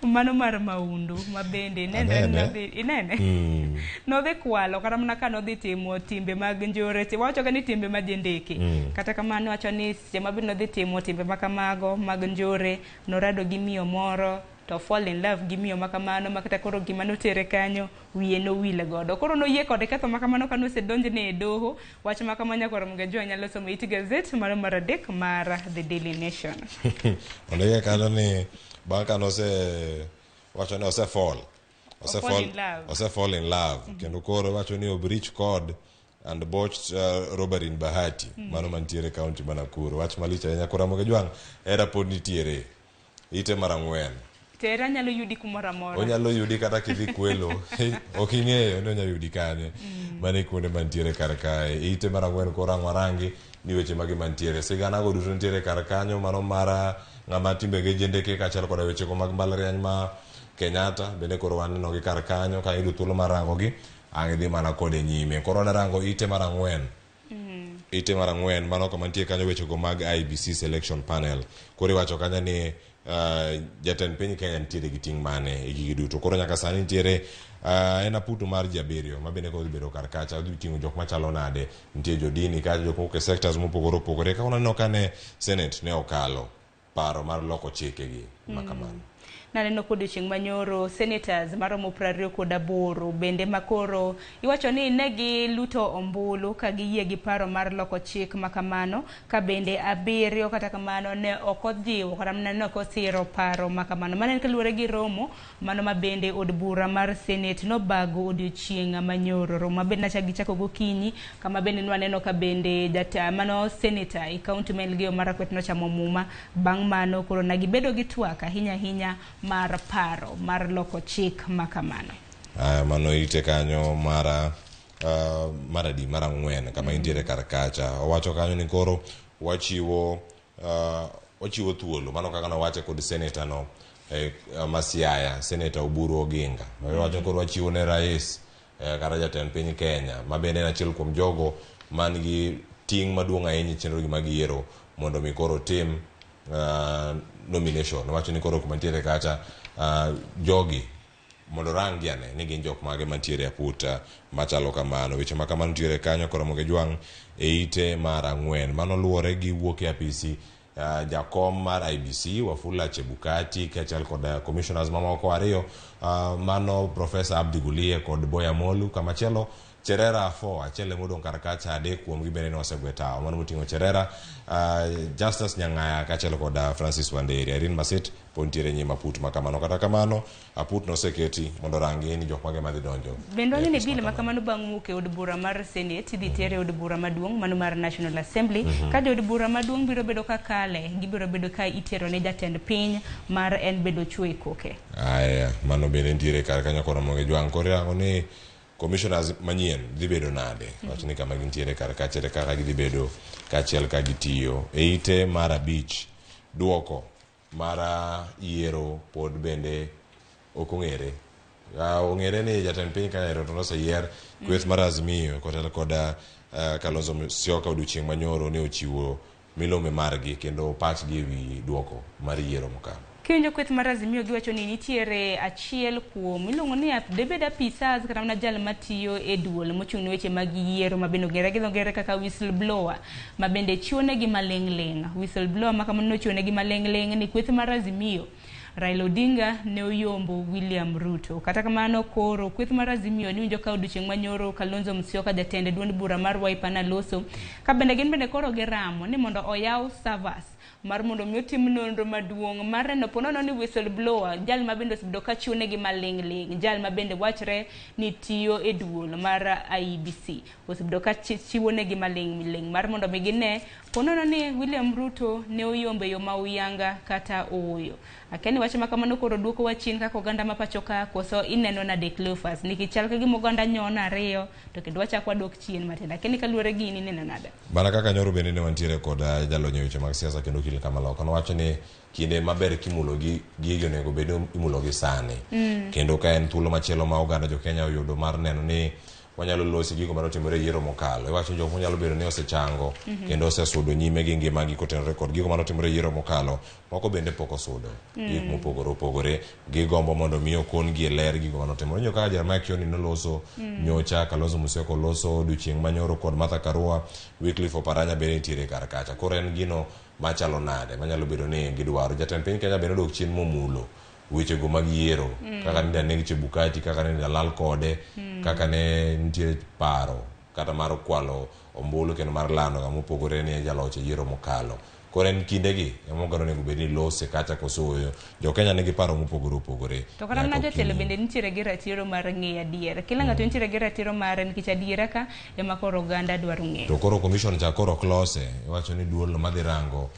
mano mar maundu ma bende nenre ni Anene. nodhi inene nodhi kwalo kata mana ka nodhi timo timbe mag njore wawacho ga ni timbe ma jendeke kata kamano wacho ni seche ma bende nodhi timo timbe ma kamago mag njore norado gi miyo moro to fall in love gi miyo ma kamano ma kata koro gima notere kanyo wiye nowil godo koro noyie kod ketho ma kamano ka nosedonjne e doho wach ma kamano nyakwar Mgajwa nyalo somo it gazet mar adek mar The Daily Nation. Ondike kanyo ni bang' ka nose wacho ni ose fall ose Fall in love. Ose fall in love kendo koro wacho ni obreach code and botched robbery in Bahati mano mantiere county ma Nakuru. Wach malich ahinya koro Ramogi Jwang' hera pod nitiere ite mar ang'wen Tera nyalo yudi kumoro amora. Onyalo yudi kata kidhi kwelo ok ing'eyo ni onyalo yudi kanye mano e kuonde mantiere kar kae ite mar ang'wen koro ang' warangi ni weche mage mantiere sigana go duto nitiere kar kanyo mano mar ng'ama timbege jendeke kaachiel koda wechego mag mbalariany ma Kenyatta bende koro wanenogi kar kanyo ka iyudo thuolo mar rangogi ang' idhi mana kode nyime koro wadwa ite mar ang'wen ite mar ang'wen mano kama nitie kanyo wechego mag IEBC selection panel koro iwacho kanyo ni jatend piny Kenya nitiere gi ting' mane e gigi duto koro nyaka sani nitiere en aputu mar ji abiriyo ma bende koro dhi bedo kar kacha odhi ting'o jok machalo nade nitie jodini kacha jok mowuok e sectors mopogore opogore kaka waneno ka ne senate ne okalo paro mar loko chikegi ma kamano. Naneno kodiochieng' manyoro senators maromo 28 bende makoro iwacho ni ne giluto ombulu ka giyie gi paro mar loko chik ma kamano ka bende abiriyo kata kamano ne ok ojiwo kata mana ne ok osiro paro ma kamano. Mano en kaluwore gi romo mano ma bende od bura mar senate nobago odiochieng' manyoro romo ma bende nachak gichako gokinyi kama bende nwaneno ka bende jata mano senator e kaunti ma Elgeyo Marakwet nochamo muma bang' mano koro ne gibedo gi twak ahinya ahinya mar paro mar loko chik ma kamano. Aya, mano ite kanyo mara mar adi mar ang'wen kama intiere kar kacha owacho kanyo ni koro wachiwo thuolo mano kaka nowache kod seneta no ma Siaya seneta Oburu Oginga owacho koro wachiwo ne rais kata jatend piny Kenya ma bende en achiel kuom jogo man gi ting' maduong' ahinya e chenro gi mag yiero mondo mi koro tim nomination owacho ni koro kuma nitiere kacha jogi mondo rang gi ane ni gin jok mage mantiere e aput machalo kamano weche ma kamano nitiere kanyo koro Ramogi Jwang' e ite mar ang'wen mano luwore gi wuok e apisi Jakom mar IEBC Wafula Chebukati kaachiel kod commissioners mamoko ariyo, mano Professor Abdi Gulie kod Boya Molu. Kamachielo Cherera 4 achiel ema odong' kar kacha, adek kuomgi bende ne osegwe tawo, mano moting'o Cherera, Justus Nyang'aya kaachiel kod Francis Wanderi. Irene Masit pod nitiere nyim aput ma kamano. Kata kamano aput noseketi mondo orangi ni jok mage madhi donjo Bende e wang'e ni apis bill ma ma kamano bang' wuok e od bura mar Senate idhi tere e od bura maduong' mano mar National Assembly. Ka jood bura maduong' biro bedo ka kale, gibiro bedo ka itero ne jatend piny mar en bedo chwe e koke. Aya, mano bende nitiere kar kanyo koro mondo jwang'. Koro irango ni commissioners manyien dhi bedo nade? Wach ni kama gintiere kar kachiel kaka gidhi bedo kaachiel ka gitiyo. E ite mar abich, duoko mar yiero pod bende ok ong'ere. Ong'ere ni jatend piny Kenya to noseyier. Kweth mar Azimio kotelo kod Kalonzo Musyoka odiochieng' manyoro ne ochiwo milome margi kendo pachgi ewi duoko mar yiero mokalo. Kiwinjo kweth mar Azimio giwacho ni nitiere achiel kuom iluongo ni debed apisas kata mana jal matiyo e duol mochung' ne weche mag yiero ma bende ong'ere gi dho ngere kaka whistleblower ma bende chiwo negi maling' ling'. Whistleblower ma kamano nochiwo negi maling' ling' ni kweth mar Azimio Raila Odinga ne oyombo William Ruto. Kata kamano koro kweth mar Azimio niwinjo ka odiochieng' manyoro Kalonzo Musyoka jatend duond bura mar Wiper naloso ka bende gin bende koro giramo ni mondo oyaw servers mar mondo mi otim nonro maduong' mar neno ponono ni whistleblower jal ma bende osebedo ka chiwo negi maling' ling', jal ma bende wachre ni tiyo e duol mar IEBC osebedo ka chiwo negi maling' ling' mar mondo mi gine ponono ni William Ruto ne oyombo e yo ma uyanga kata ooyo. Akia ni wach ma kamano koro duoko wa chien kaka oganda ma pacho ka, koso ineno nade Cleophas? Nikech chal ka gima oganda nyono ariyo to kendo wachako wadok chien matin. Akia ni kaluwore gi in ineno nade? Mana kaka nyoro bende ne wantiere kod jalony e weche mag siasa kendo okil Kamaloka nowacho ni kinde maber kimulo gi gigi onego bed ni imulo gi sani. Kendo ka en thuolo machielo ma oganda jo Kenya oyudo mar neno ni wanyalo losi gigo manotimore e yiero mokalo. Iwacho ni jok manyalo bedo ni osechango kendo osesudo nyime gi ngimagi kotenore kod gigo manotimore e yiero mokalo, moko bende pok osudo. Gik mopogore opogore gigombo mondo mi okon-gi e ler gigo manotimore. Ineno kaka Jeremiah Kioni noloso nyocha, Kalonzo Musyoka oloso odiochieng' manyoro kod Martha Karua, Wycliffe Oparanya bende nitiere kar kacha. Koro en gino machalo nade manyalo bedo ni gidwaro. Jatend piny Kenya bende odok chien momulo wechego mag yiero, kaka ne neg Chebukati, kaka ne dalal kode, kaka ne nitie paro kata mar kwalo ombulu kendo mar lando ng'ama opogore ni jaloch e yiero mokalo. Koro en kindegi ema oganda onego bed ni lose kacha koso ooyo. Jo Kenya nigi paro mopogore opogore. To kata mana Nyaka jotelo okinyi. bende nitiere gi ratiro mar ng'eyo adier. Kila ng'ato nitiere gi ratiro mare nikech adiera ka ema koro oganda dwaro ng'eyo. To koro commission cha koro ok lose. Iwacho ni duol no madhi rango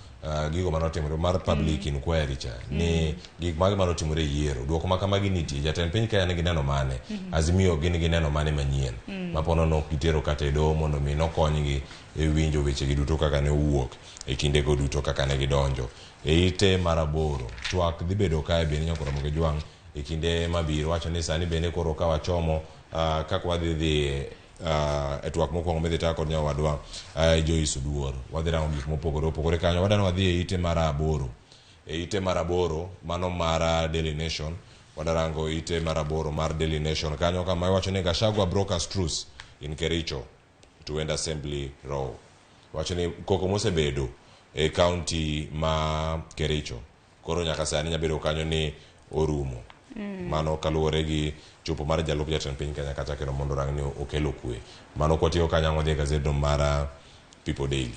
gigo manotimore mar public inquiry cha ni gik mage manotimore e yiero. Duoko ma kamagi nitie. Jatend piny Kenya nigi neno mane? Azimio gin gi neno mane manyien? Ma pono nok gitero kata e doho mondo mi nokonygi e winjo wechegi duto kaka ne owuok e kindego duto kaka ne gidonjo. E ite mar aboro, twak dhi bedo kae bende nyaka Ramogi Jwang' e kinde mabiro. Wacho ni sani bende koro ka wachomo kaka wadhi dhi e twak mokwongo midhi ta kod nyawadwa Joyce Oduor. Wadhi rango gik mopogore opogore kanyo. Wadwani wadhi e ite mar aboro. E ite mar aboro, mano mar Daily Nation. Wadarango ite mar aboro mar Daily Nation kanyo kama iwacho ni Gachagua brokers truce in Kericho to end assembly row. Wacho ni koko mosebedo e county ma Kericho koro nyaka sani nyabedo kanyo ni orumo. Mano kaluwore gi chopo mar jalup jatend piny Kenya kacha kendo mondo orang ni okelo kwe. Mano kwatieko kanyo ang' wadhi e gazedno mar People Daily.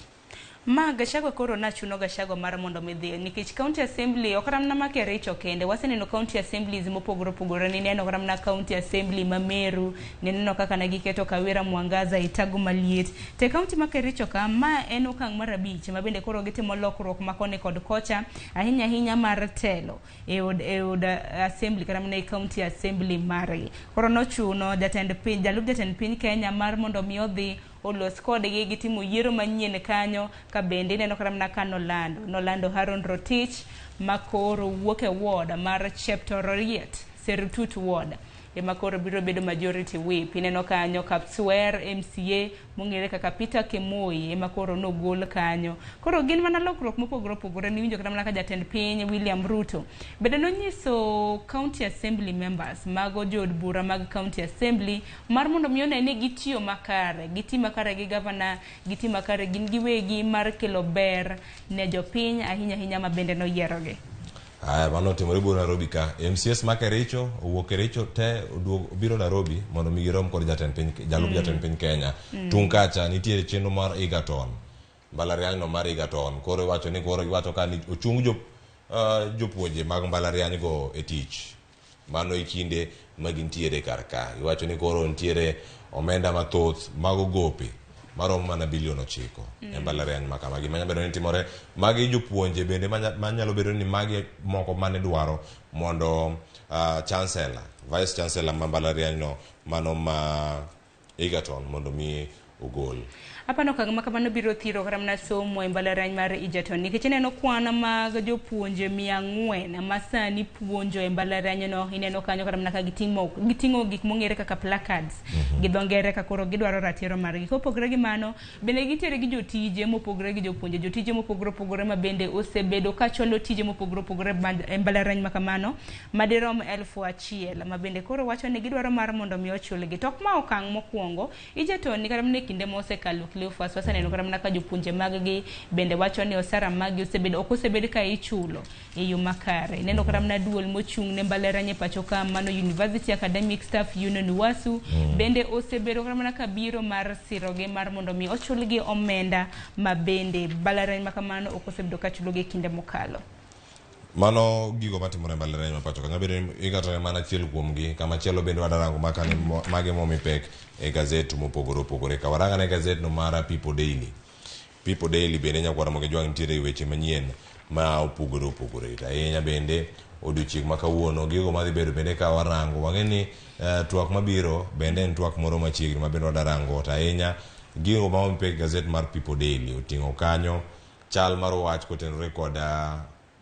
Ma Gachagua koro nachuno Gachagua mar mondo mi dhi nikech county assembly ok kata mana ma Kericho kende, waseneno county assemblies mopogore opogore. Nineno kata mana county assembly ma Meru, nineno kaka ne giketo Kawira Mwangaza e tago maliet. To e county ma Kericho ka, ma en okang' mar abich ma bende koro gitimo lokruok ma koni kod kocha, ahinya ahinya mar telo e od assembly kata mana e county assembly margi. Koro nochuno jatend piny, jalup jatend piny Kenya mar mondo mi odhi olos kodgi gitimo yiero manyien kanyo. Ka bende ineno kata mana ka nolando Haron Rotich ma koro wuok e ward mar Cheptororiet, Serutut ward. ema koro biro bedo majority whip. Ineno kanyo Kapswer MCA mong'ere kaka Peter Kemoi ema koro nogol kanyo. Koro gin mana lokruok mopogore opogore. Niwinjo kata mana ka jatend piny William Ruto bende nonyiso county assembly members, mago jood bura mag county assembly, mar mondo mi one ni gitiyo makare, giti makare gi gavana, giti makare gin giwegi mar kelo ber ne jopiny ahinya ahinya ma bende noyierogi. Aya, mano otimore buore Nairobi ka. MCAs ma Kericho owuok Kericho te oduog obiro Nairobi mondo mi girom kod jatend piny, jalup jatend piny Kenya. Tung' kacha nitiere chenro mar Egerton. Mbalariany no mar Egerton. Koro iwacho ni koro giwacho ka ni ochung jo jopuonje mag mbalariany go e tich. Mano e kinde ma gintiere kar ka. Iwacho ni koro nitiere omenda mathoth mago gope maromo mana bilion 9 e mbalariany ma kama. Gima nyalo bedo ni timore, magi jopuonje bende manyalo bedo ni magi moko mane dwaro mondo chancellor, vice chancellor ma mbalariany no mano ma Egerton mondo mi ogol. Apano okang' ma kamano biro thiro kata mana somo e mbalariany mar Egerton, nikech ineno kwan mag jopuonje 400 ma sani puonjo e mbalariany no. Ineno kanyo kata mana ka giting'o gik mong'ere kaka placards gi dho ngere ka koro gidwaro ratiro margi. Kopogore gi mano, bende gintiere gi jotije mopogore gi jopuonje, jotije mopogore opogore ma bende osebedo ka chwalo tije mopogore opogore e mbalariany ma kamano madirom 1000 ma bende koro wacho ni gidwaro mar mondo mi ochulgi. To ok ma okang' mokwongo, Egerton ni kata mana e kinde mosekalo Cleophas waseneno kata mana ka jopuonje mag gi bende wacho ni osara mag gi osebedo ok osebed ka ichulo e yo makare. Ineno kata mana duol mochung' ne mbalariany e pacho ka mano University Academic Staff Union UASU bende osebedo kata mana ka biro mar sirogi mar mondo mi ochulgi omenda ma bende mbalariany ma kamano ok osebedo ka chulogi e kinde mokalo. Mano gigo matimore e mbalariany ma pacho ka. Nyalo bedo ni Egerton en mana achiel kuomgi, kamachielo bende wadarango makane mage momi pek e gazet mopogore opogore. Ka warang ane gazet no mar People Daily. People Daily bende nyakwar Ramogi Jwang' nitiere weche manyien ma opogore opogore. To ahinya bende odiochieng' ma kawuono gigo madhi bedo bende ka warango wang'e ni twak mabiro bende en twak moro machiegni ma bende wadarango. To ahinya gigo ma omi pek e gazet mar People Daily oting'o kanyo chal mar wach kotenore kod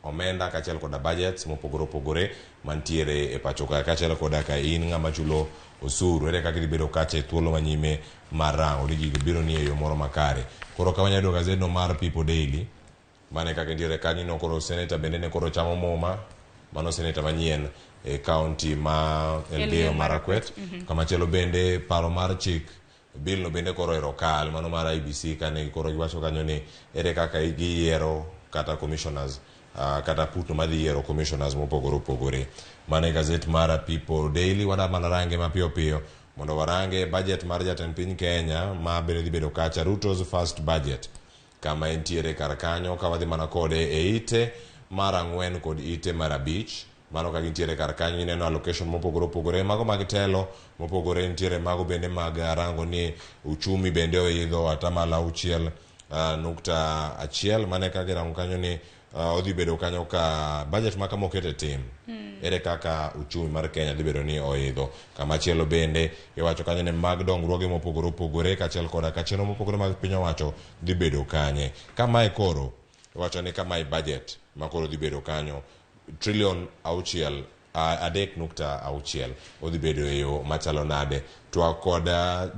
omenda kaachiel koda budgets mopogore opogore mantiere e pacho ka, kaachiel koda ka in ng'ama chulo osuru, ere kaka idhi bedo kacha e thuolo manyime mar rango ni gigo biro ni e yo moro makare. Koro ka wanyalo yudo gazet no mar People Daily, mane kaka nitiere kanyo no koro senator bende ne koro chamo muma, mano senator manyien e county ma Elgeyo Marakwet. Kamachielo bende paro mar chik bill no bende koro ero kal mano mar IBC kane koro giwacho kanyo ni ere kaka giyiero kata commissioners, kata putno madhi yiero commissioners mopogore opogore. Mano e gazet mar People Daily. Wada mana range mapiyo piyo mondo warange budget mar jatend piny Kenya ma bende dhi bedo kacha, Ruto's first budget kama entiere kar kanyo. Ka wadhi mana kode e ite mar 4 kod ite mar 5, mano ka gintiere kar kanyo, ineno allocation mopogore opogore, mago mag telo mopogore nitiere, mago bende mag rango ni uchumi bende oidho atamalo 6.1. Mane kaka irango kanyo ni odhi bedo kanyo ka budget ma kama oket e tim, ere kaka uchumi mar Kenya dhi bedo ni oidho. Kamachielo bende iwacho kanyo ni mag dongruoge mopogore opogore kaachiel koda ka chenro mopogore mag piny owacho dhi bedo kanye. Kamae koro iwacho ni kamae budget ma koro dhi bedo kanyo trilion 6 3.6 odhi bedo e yo machalo nade. Twak kod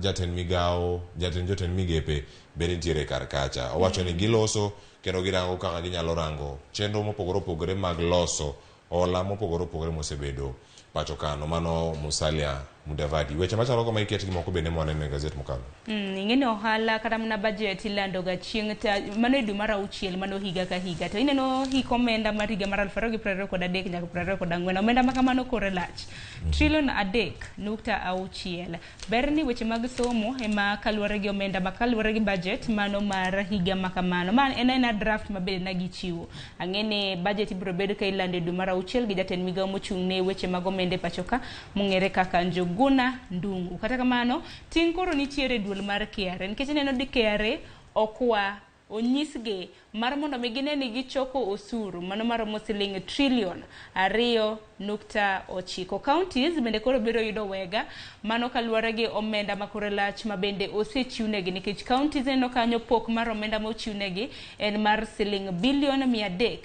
jatend migawo, jatend jotend migepe bende nitiere kar kacha. Owacho ni giloso kendo girango kaka ginyalo rango chenro mopogore opogore mag loso hola mopogore opogore mosebedo pacho kano. Mano Musalia Mudavadi. Weche machalo kama iket gi moko bende mwaneno e gazet mokalo. Ing'e ohala kata mana budget ilando ga chieng' mano e dwe mar 6 mano higa ka higa. To ineno hik omenda mar higa mar 2023 nyaka 24, omenda ma kamano kore lach. Trilion 3.6. Ber ni weche mag somo ema kaluwore gi omenda ma kaluwore gi budget mano mar higa ma kamano. Ma en aena draft ma bende na gichiwo. Ang'e ni budget ibiro bedo ka ilando e dwe mar 6 gi jatend migawo mochung' ne weche mag omenda e pacho ka mong'ere kaka Njuguna Ndung'u. Kata kamano, ting' koro nitiere e duol mar KRA nikech ineno di KRA okwa onyisgi mar mondo mi gine ni gichoko osuru mano maromo siling trilion 2.9. Counties bende koro biro yudo wega mano kaluwore gi omenda makore lach ma bende osechiwnegi, nikech counties neno kanyo pok mar omenda mochiwnegi en mar siling bilion 375.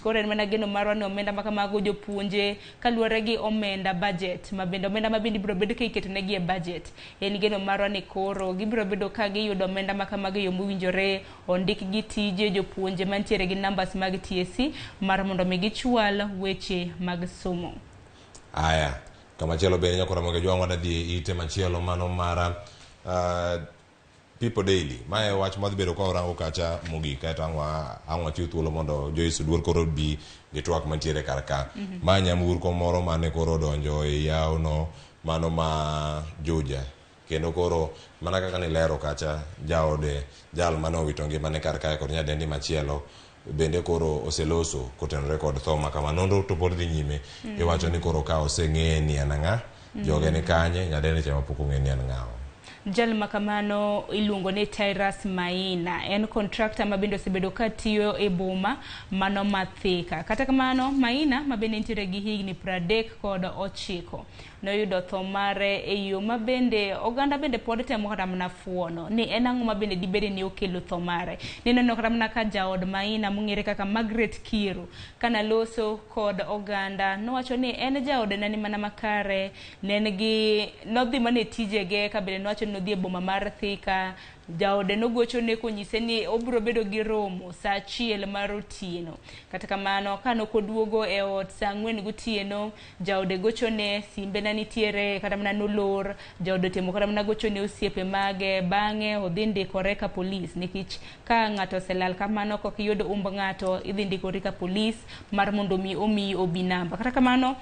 Koro en mana geno marwa ni omenda ma kamago jopuonje kaluwore gi omenda budget ma bende omenda ma bende ibiro bedo ka iketonegi e budget, en geno marwa ni koro gibiro bedo ka giyudo omenda ma kamago e yo mowinjore, ondik gi tije jopuonje mantiere gi numbers mag TSC mar mondo mi gichwal weche mag somo. Aya, kamachielo bende nyakora moge jwang' wadhi e ite machielo mano mara People Daily. Mae wach madhi bedo ka orango kacha mogik kaeto ang' wachiw thuolo mondo Joyce Oduor koro bi gi twak mantiere kar ka. Ma nyamburko moro mane koro odonjo e yawo no mano ma Juja. Kendo koro mana kaka nilero kacha jaode jal mane owito ngimane kar kae kod nyadendi machielo bende koro oseloso kotenore kod tho ma kama. Nonro to pod dhi nyime. Iwacho ni koro ka oseng'e ni en ang'a, joge ni kanye, nyadendi cha ema pok ong'e ni en ng'awa. Jal ma kamano iluongo ni Tyrus Maina, en contractor ma bende osebedo ka tiyo e boma mano ma Thika. Kata kamano Maina ma bende nitiere gi higni 39 noyudo tho mare e yo ma bende oganda bende pod temo kata mana fuono ni en ang'o ma bende dibede ni okelo tho mare. Nineno kata mana ka jaod Maina mong'ere kaka Margaret Kiru kana loso kod oganda nowacho ni en jaode ne ni mana makare, ne en gi nodhi mana e tijege ka bende nowacho ni nodhi e boma mar Thika. Jaode nogochone konyise ni obiro bedo gi romo saa 1 mar otieno. Kata kamano ka nokoduogo e ot saa 4 gotieno, jaode gochone, simbe ne nitiere kata mana nolor, jaode otemo kata mana gochone osiepe mage, bang'e odhi ndikore ka polis, nikech ka ng'ato oselal kamano kok iyudo umb ng'ato idhi ndikori ka polis mar mondo mi omiyi OB namba. Kata kamano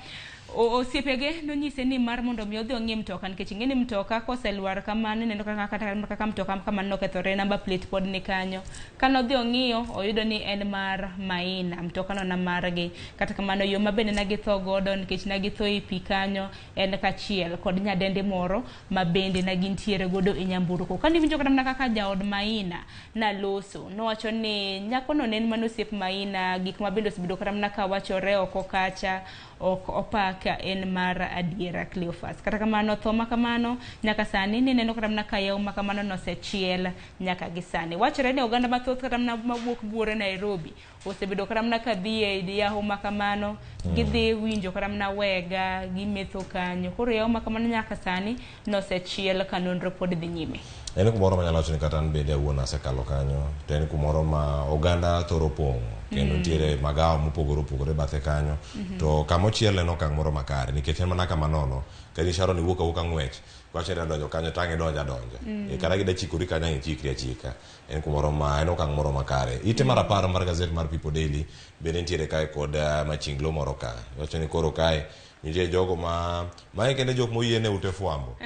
osiepege nonyise ni mar mondo mi odhi ong'i mtoka, nikech ing'e ni mtoka koselwar kamano ineno kaka kata kaka mtoka kamano nokethore, number plate pod ni kanyo. Kanodhi ong'iyo oyudo ni en mar Maina, mtoka no na margi. Kata kamano yo ma bende nagitho godo nikech nagitho e pi kanyo en kachiel kod nyadendi moro ma bende ne gintiere godo e nyamburko. Kaniwinjo kata mana kaka jaod Maina naloso, nowacho ni nyakono ne en mana osiep Maina, gik ma bende osebedo kata mana kawachore oko kacha ok opak en mar adiera Cleophas. Kata kamano tho ma kamano nyaka sani nineno kata mana ka yawo ma kamano nosechiel nyaka gi sani. Wachore ni oganda mathoth kata mana mawuok buore Nairobi osebedo kata mana ka dhi e yawo ma kamano, gidhi winjo kata mana wega, gimetho kanyo. Koro yawo ma kamano nyaka sani nosechiel ka nonro pod dhi nyime. En kumoro manyalo wacho ni kata an bende awuon asekalo kanyo, to en kumoro ma oganda thoro pong'o kendo nitiere magawa mopogore opogore bathe kanyo. To kama ochiel en okang' moro makare nikech en mana kama nono ka in Sharon iwuok awuoka ng'wech iwacho ni idwa donjo kanyo to ang' idonjo adonja. Kata gida chikori kanyo ang' ichikri achika. En kumoro ma en okang' moro makare. Ite mar 10 mar gazet mar People Daily bende nitiere kae kod machinglo moro ka. Iwacho ni koro kae nitie jogo ma mae kende jok moyiene ute fwambo.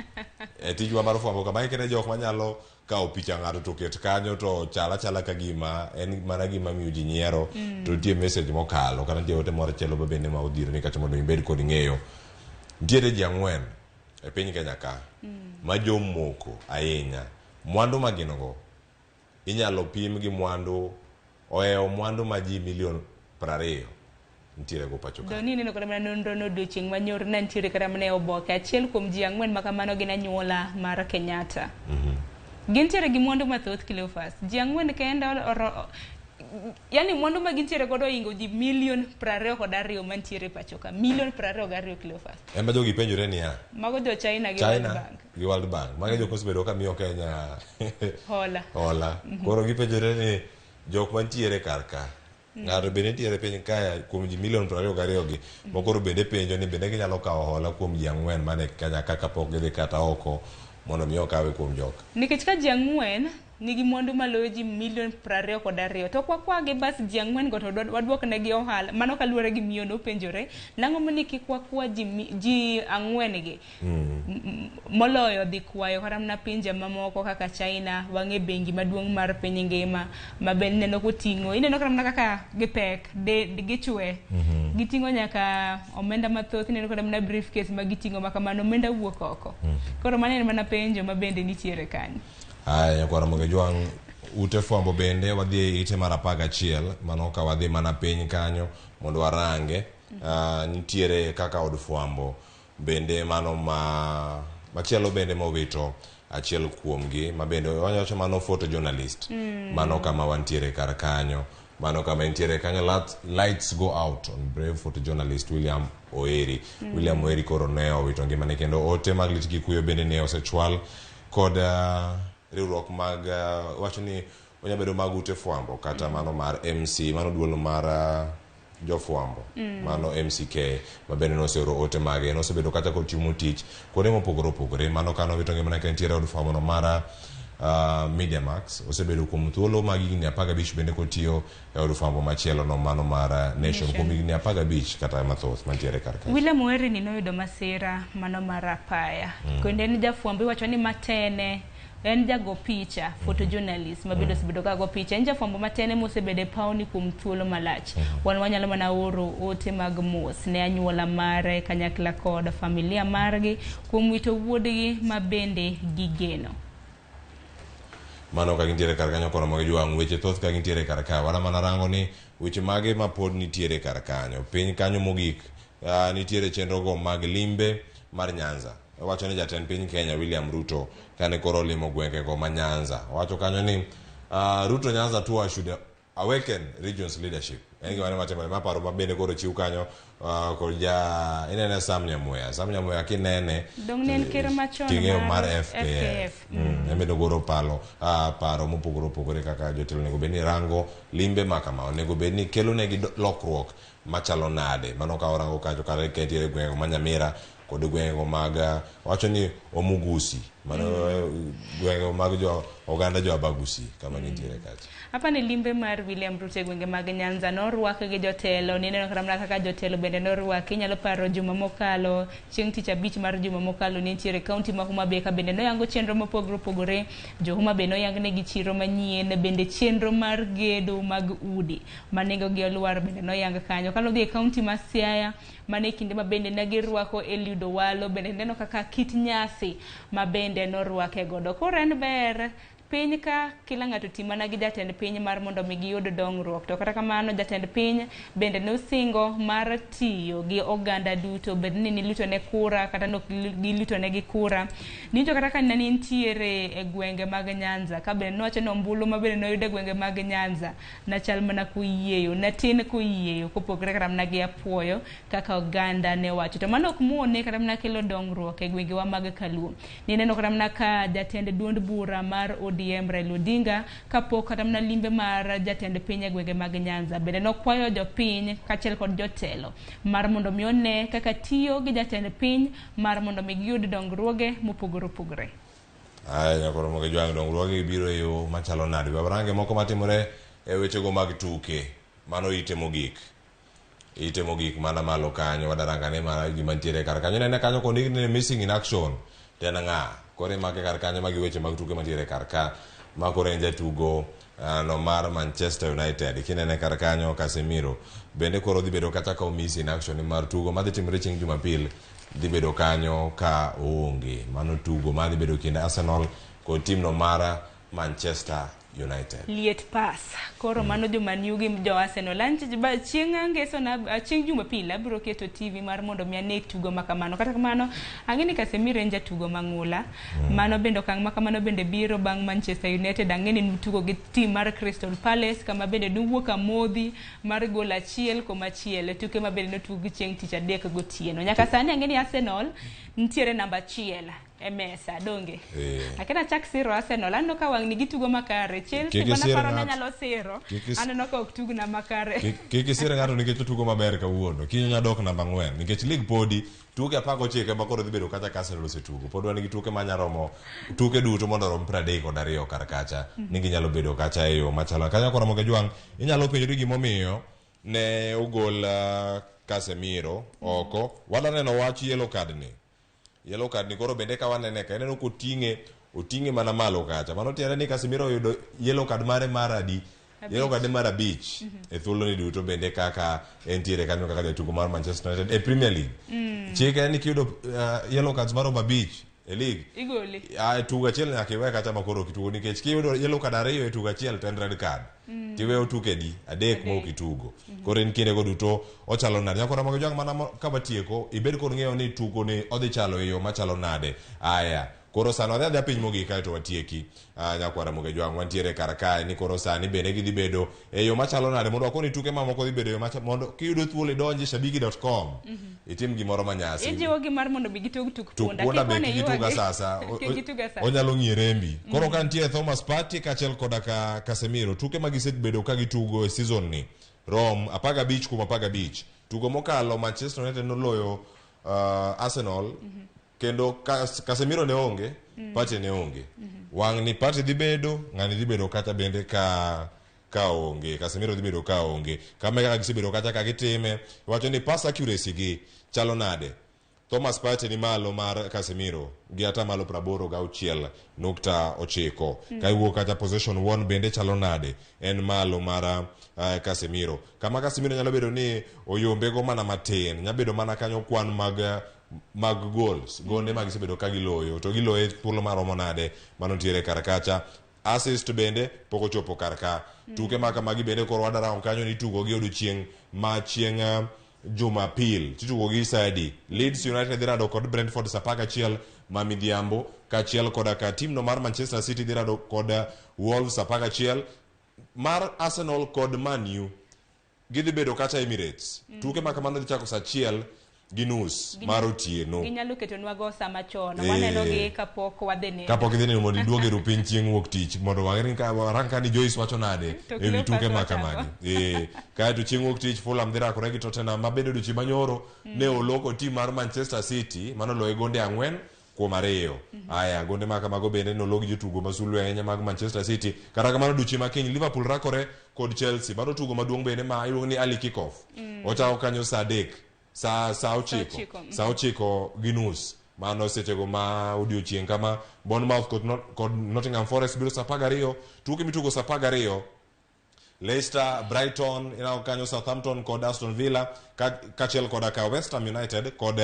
E tijwa mar fwambo ka mae kende jok manyalo kawo picha ng'ato to ket kanyo to chal achala ka gima en mana gima miyo ji nyiero to nitie message mokalo kata nitie ote moro achiel ma bende ma odhiro ni kacha mondo ibed kod ng'eyo. Nitiere ji 4 e piny Kenya ka ma jomoko ahinya. Mwandu ma gin go inyalo pim gi mwandu ohewo mwandu ma ji milion 20 nitiere go pacho ka. Doni ineno kata mana nonro no odiochieng' manyoro ne nitiere kata mana e oboke. Achiel kuom ji 4 ma kamano gin anyuola mar Kenyatta. Gintiere gi mwandu mathoth Cleophas. Ji 4 kende yani mwandu ma gintiere godo ohingo ji milion 22 mantiere pacho ka. Milion 22 Cleophas. Ema jogi penjore niya. Mago jo China gi World Bank. Gi World Bank. Mago jok mosebedo ka miyo Kenya hola. Hola. Koro gipenjore ni jok mantiere kar ka. Ng'ato bende nitiere piny kae kuom ji milion 22 gi. Mokoro bende penjo ni bende ginyalo kawo hola kuom ji 4 mane Kenya ka kapok gidhi kata oko mondo mi okawe kuom jok. Nikech ka ji 4 nigi mwandu maloyo ji milion 22 to kwakwagi bas ji 4 go to waduok negi ohala. Mano kaluwore gi miyo nopenjore nang'o mani kik wakwa ji 4 gi moloyo dhi kwayo kata mana pinje mamoko kaka China, wang'e bengi maduong' mar piny ngima ma be ineno koting'o, ineno kata mana kaka gipek, gichwe, giting'o nyaka omenda mathoth, ineno kata mana briefcase ma giting'o ma kamano, omenda wuok oko. Koro mano en mana penjo ma bende nitiere kanyo. Aya, nyakwar Ramogi Jwang', ute fwambo bende wadhi e ite mar 11, mano ka wadhi mana piny kanyo mondo warange. Nitiere kaka od fwambo bende mano ma machielo bende mowito achiel kuomgi ma bende wawacho mano photojournalist. Mano kama wantiere kar kanyo. Mano kama entiere kanyo, lights go out on brave photojournalist William Oeri. William Oeri koro ne owito ngimane kendo ote mag lit gi kuyo bende ne osechwal kod riwruok mag wacho ni onya bedo mag ute fwambo kata mano mar MC, mano duol mar jofwambo mano MCK ma bende noseoro ote mage. Nosebedo kata kotimo tich kuonde mopogore opogore. Mano kano wito ngimane ka entiere od fwambo no mar Mediamax. Osebedo kuom thuolo mag higni 15 bende kotiyo e od fwambo machielo no mano mar Nation kuom higni 15 kata mathoth mantiere kar kae. William Oeri ni noyudo masira mano mar apaya. Kendo en jafwambo iwacho ni matene en jago picha, photojournalist ma bende osebedo ka go picha. En jafwambo matene mosebedo e pawni kuom thuolo malach. Wan wanyalo mana oro ote mag mos ne anyuola mare kanyakla kod familia margi kuom wito wuodgi ma bende gigeno. Mano ka gintiere kar kanyo koro mag jwang' weche thoth ka gintiere kar ka. Wana mana rango ni weche mage ma pod nitiere kar kanyo. Piny kanyo mogik nitiere chenro go mag limbe mar Nyanza. Owacho ni jatend piny Kenya William Ruto kane koro olimo gwenge go ma Nyanza. Owacho kanyo ni Ruto Nyanza tour should awaken region's leadership. En gima ne matimore ma paro ma bende koro chiw kanyo kod ja inene Sam Nyamweya. Sam Nyamweya kinene Dong' ne en ker machon ting'eyo mar mar FKF. FKF. En bende ogoro paro mopogore opogore kaka jotelo onego bed ni rango limbe ma kama, onego bed ni kelo negi lokruok machalo nade. Mano ka orango kacho kata ka nitiere gwenge ma Nyamira kod gwenge mag wacho ni Omugusi, mano gwenge mag jo oganda jo Abagusi kama gintiere kacha. Hapa ni limbe mar William Ruto e gwenge mag Nyanza norwak gi jotelo. Nineno kata mana kaka jotelo bende norwaki. Inyalo paro juma mokalo, chieng' tich abich mar juma mokalo ne nitiere kaunti ma Homa Bay ka bende noyango chenro mopogore opogore. Jo Homa Bay noyang negi chiro manyien, bende chenro mar gedo mag udi ma nengo gi olwar bende noyang kanyo. Kano dhi e kaunti ma Siaya, mane e kinde ma bende ne girwako Eliud Owalo, bende neno kaka kit nyasi ma bende norwake godo. Koro en ber piny ka kila ng'ato ti mana gi jatend piny mar mondo mi giyud dongruok. To kata kamano jatend piny bende nosingo mar tiyo gi oganda duto, bed ni nilutone kura kata nok gilutone gi kura. Nicho kata ka ne nitiere e gwenge mag Nyanza, ka bende nowacho ni ombulu ma bende noyudo e gwenge mag Nyanza nachal mana koyieyo, natin koyieyo kopogore kata mana gi apuoyo kaka oganda ne wacho. To mano ok muone kata mana kelo dongruok e gwengewa mag Kaluo. Nineno kata mana ka jatend duond bura mar ODM Raila Odinga kapok kata mana limbe mar jatend piny e gwenge mag Nyanza bende nokwayo jopiny kaachiel kod jotelo mar mondo mi one kaka tiyo gi jatend piny mar mondo mi giyud dongruoge mopogore opogore. Aya, nyakoro moge jwang' dongruoge biro e yo machalo nade. Warange moko matimore e wechego mag tuke. Mano ite mogik. Ite mogik mana malo kanyo wadarangane mana gima nitiere kar kanyo. Nene kanyo kondik ni missing in action. To en ng'a? Koro imake kar kanyo magi weche mag tuke mantiere kar ka. Ma koro en jatugo no mar Manchester United. Kinene kar kanyo Casemiro. Bende koro dhi bedo kata ka miss in action mar tugo madhi timore chieng' Jumapil dhi bedo kanyo ka oonge. Mano tugo madhi bedo kind Arsenal kod team no mar Manchester United. Liet pass. Koro mano jo Man U gi jo Arsenal. An chieng' ngeso na chieng' Jumapil abiro keto TV mar mondo mi ane tugo ma kamano. Kata kamano ang'e ni Casemiro en jatugo mang'ula. Mano bende okang' ma kamano bende biro bang' Manchester United. Ang'e ni nutugo gi team mar Crystal Palace kama bende nuwuok amodhi mar gol 1-1 tuke ma bende notug chieng' tich adek gotieno. Nyaka sani ang'e ni Arsenal nitiere namba 1 e mesa donge. Akena chak siro Arsenal, aneno ka wang'ni gitugo makare. Chelsea Kik mana isir paro ne ng'ato. nyalo siro. Aneno ka ok tugna makare. Kik isir ng'ato nikech otugo maber kawuono. Kiny onya dok namba 4 nikech league podi tuke 19 ma koro dhi bedo kacha ka Arsenal osetugo. Pod wan gi tuke manya romo tuke duto mondo orom 32 kar kacha. Ni ginyalo bedo kacha e yo machalo. Kanyo koro Ramogi Jwang' inyalo penjori gimomiyo ne ogol Casemiro oko. Wadwa neno wach yellow card ni. Yellow card ni koro bende ka wanene ka ineno koting'e oting'e mana malo kacha. Mano tiende ni Casemiro oyudo yellow card mare mar adi? Yellow card mar 5 e thuolo ni duto bende kaka entiere kanyo kaka jatugo mar Manchester United e Premier League. Chik en ni kiyudo yellow cards maromo 5 e league Igole. a tugo achiel nyaka iwe kacha ma koro ok itugo nikech kiyudo yellow card ariyo e tugo achiel to en red card tiweyo tuke di adek ma ok itugo koro en kindego duto ochalo nade nyakora mag jwang' mana ka watieko ibed kod ng'eyo ni tugo ni odhi chalo e yo machalo nade aya koro sani wadhi adhiya piny mogik kaeto watieki nyakwara Ramogi Jwang' wantiere kar kae ni koro sani bende gidhi bedo e yo machalo nade mondo wakoni tuke mamoko dhi bedo e yo machalo mondo kiyudo thuolo idonji shabiki.com itim gimoro manyasi Ijiwogi mar mondo bi gitug tuk tuk punda. punda Kik be wane kik itug ywagi. asasa Kik gitug asasa. onyalo ng'iye rembi koro ka nitie Thomas Partey kaachiel koda ka Casemiro tuke ma gisebedo ka gitugo e season ni rom 15 kuom 15 tugo mokalo Manchester United noloyo Arsenal kendo Casemiro ne onge Partey ne onge wang' ni Partey dhi bedo ng'ani dhi bedo kata bende ka onge Casemiro dhi bedo ka onge kama kaka gisebedo kacha ka gitime wacho ni pass accuracy gi chalo nade Thomas Partey ni malo mar Casemiro gi atamalo 86.9 ka iwuok kata possession won bende chalo nade en malo mar Casemiro kama Casemiro nyalo bedo ni oyombego mana matin nyalo bedo mana kanyo kwan mag goals gonde ma gisebedo ka giloyo to giloye thuolo maromo nade mano nitiere kar kacha assist bende pok ochopo kar ka tuke ma kamagi bende koro wadarango kanyo ni itugo gi odiochieng' ma chieng' Jumapil titugo gi saa adi Leeds United dhi rado kod Brentford saa 11 ma midhiambo kaachiel koda ka team no mar Manchester City dhi rado kod Wolves saa 11 mar Arsenal kod Man U gidhi bedo kacha Emirates tuke ma kamano dhi chako saa 1:30 mar otieno Ginyalo ketonwago sama chon. Waneno gi kapok wadhi nindo. kapok idhi nindo mondo iduog e rupiny chieng' wuok tich mondo wang'e ka warang ka ni Joyce wacho nade To e wi Cleophas tuke ma wacho kamagi kaeto chieng' wuok tich Fulham dhi rakore gi Tottenham ma bende odiochieng' manyoro ne oloko team mar Manchester City manoloye gonde 4-2 aya gonde ma kamago bende nolog jotugo masulwe ahinya mag Manchester City kata kamano odiochieng' ma kiny Liverpool rakore kod Chelsea mano tugo maduong' bende ma iluongo ni early kick off ochako kanyo saa 3 saa 9 9, saa 9:30 mano sechego ma odiochieng' kama Bournemouth kod Nottingham Forest biro saa 12 tuke mitugo saa 12 Leicester, Brighton, inao kanyo Southampton kod Aston Villa kaachiel koda ka West Ham United kod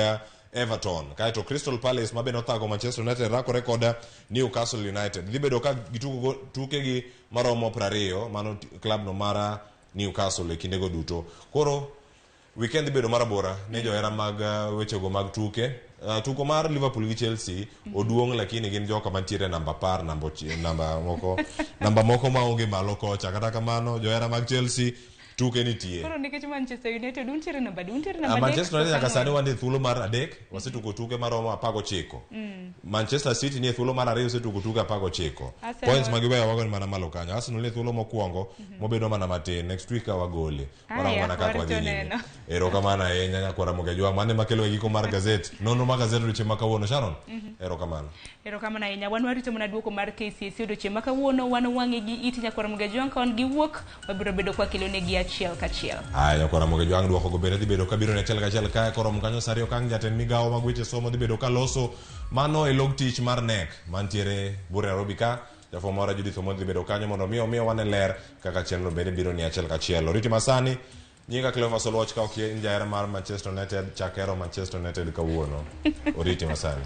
Everton. Kaeto Crystal Palace ma bende othago Manchester United rakore kod Newcastle United. Dhi bedo ka gitugo tukegi maromo 20 mano club no mar Newcastle e kindego duto. Koro weekend dhi bedo marabora ne johera mag wechego mag tuke. Tugo mar Liverpool gi Chelsea oduong' lakini gin joka mantiere namba 10 namba moko maonge malo kocha. Kata kamano johera mag Chelsea tuke nitie. Koro nikech Manchester United untiere namba adi? Untiere namba Manchester adek United nyaka koso sani ang'wen? wan e thuolo mar 3 wasetugo tuke maromo 19. Manchester City ni e thuolo mar 2 osetugo tuke 19. Arsenal. Points ma giweyo wago ni mana malo kanyo. Arsenal ni e thuolo mokwongo mobedo mana matin. Next week ka wagole. Warango Aya, mana kaka wadhi warito nyime. neno. Erokamano ahinya nyakwara Ramogi Ajwang'. Mano ema kelo e giko mar gazet. Nonro mar gazet odiochieng' ma kawuono. Sharon, erokamano. Erokamano ahinya. Wan warito mana duoko mar KCSE odiochieng' ma kawuono. Wan wang'e gi it nyakwara Ramogi Ajwang' ka wan gi wuok wabiro bedo kwa kelonegi achiel kachiel. Aya nyakwara Ramogi Ajwang' duoko go bende dhi bedo kabiro ne achiel kachiel kae koromo kanyo saa 2 kang' jatend migawo mag weche somo dhi bedo ka loso mano e log tich mar KNEC mantiere Bure Nairobi ka. Jafwambo mara Judith Omondi dhi bedo kanyo mondo mi omiwa wane ler kaka chenro bende biro ni achiel kachiel. Oriti masani nyinga Cleophas Oluoch ka ok in jahera mar Manchester United chak hero Manchester United kawuono. Oriti masani.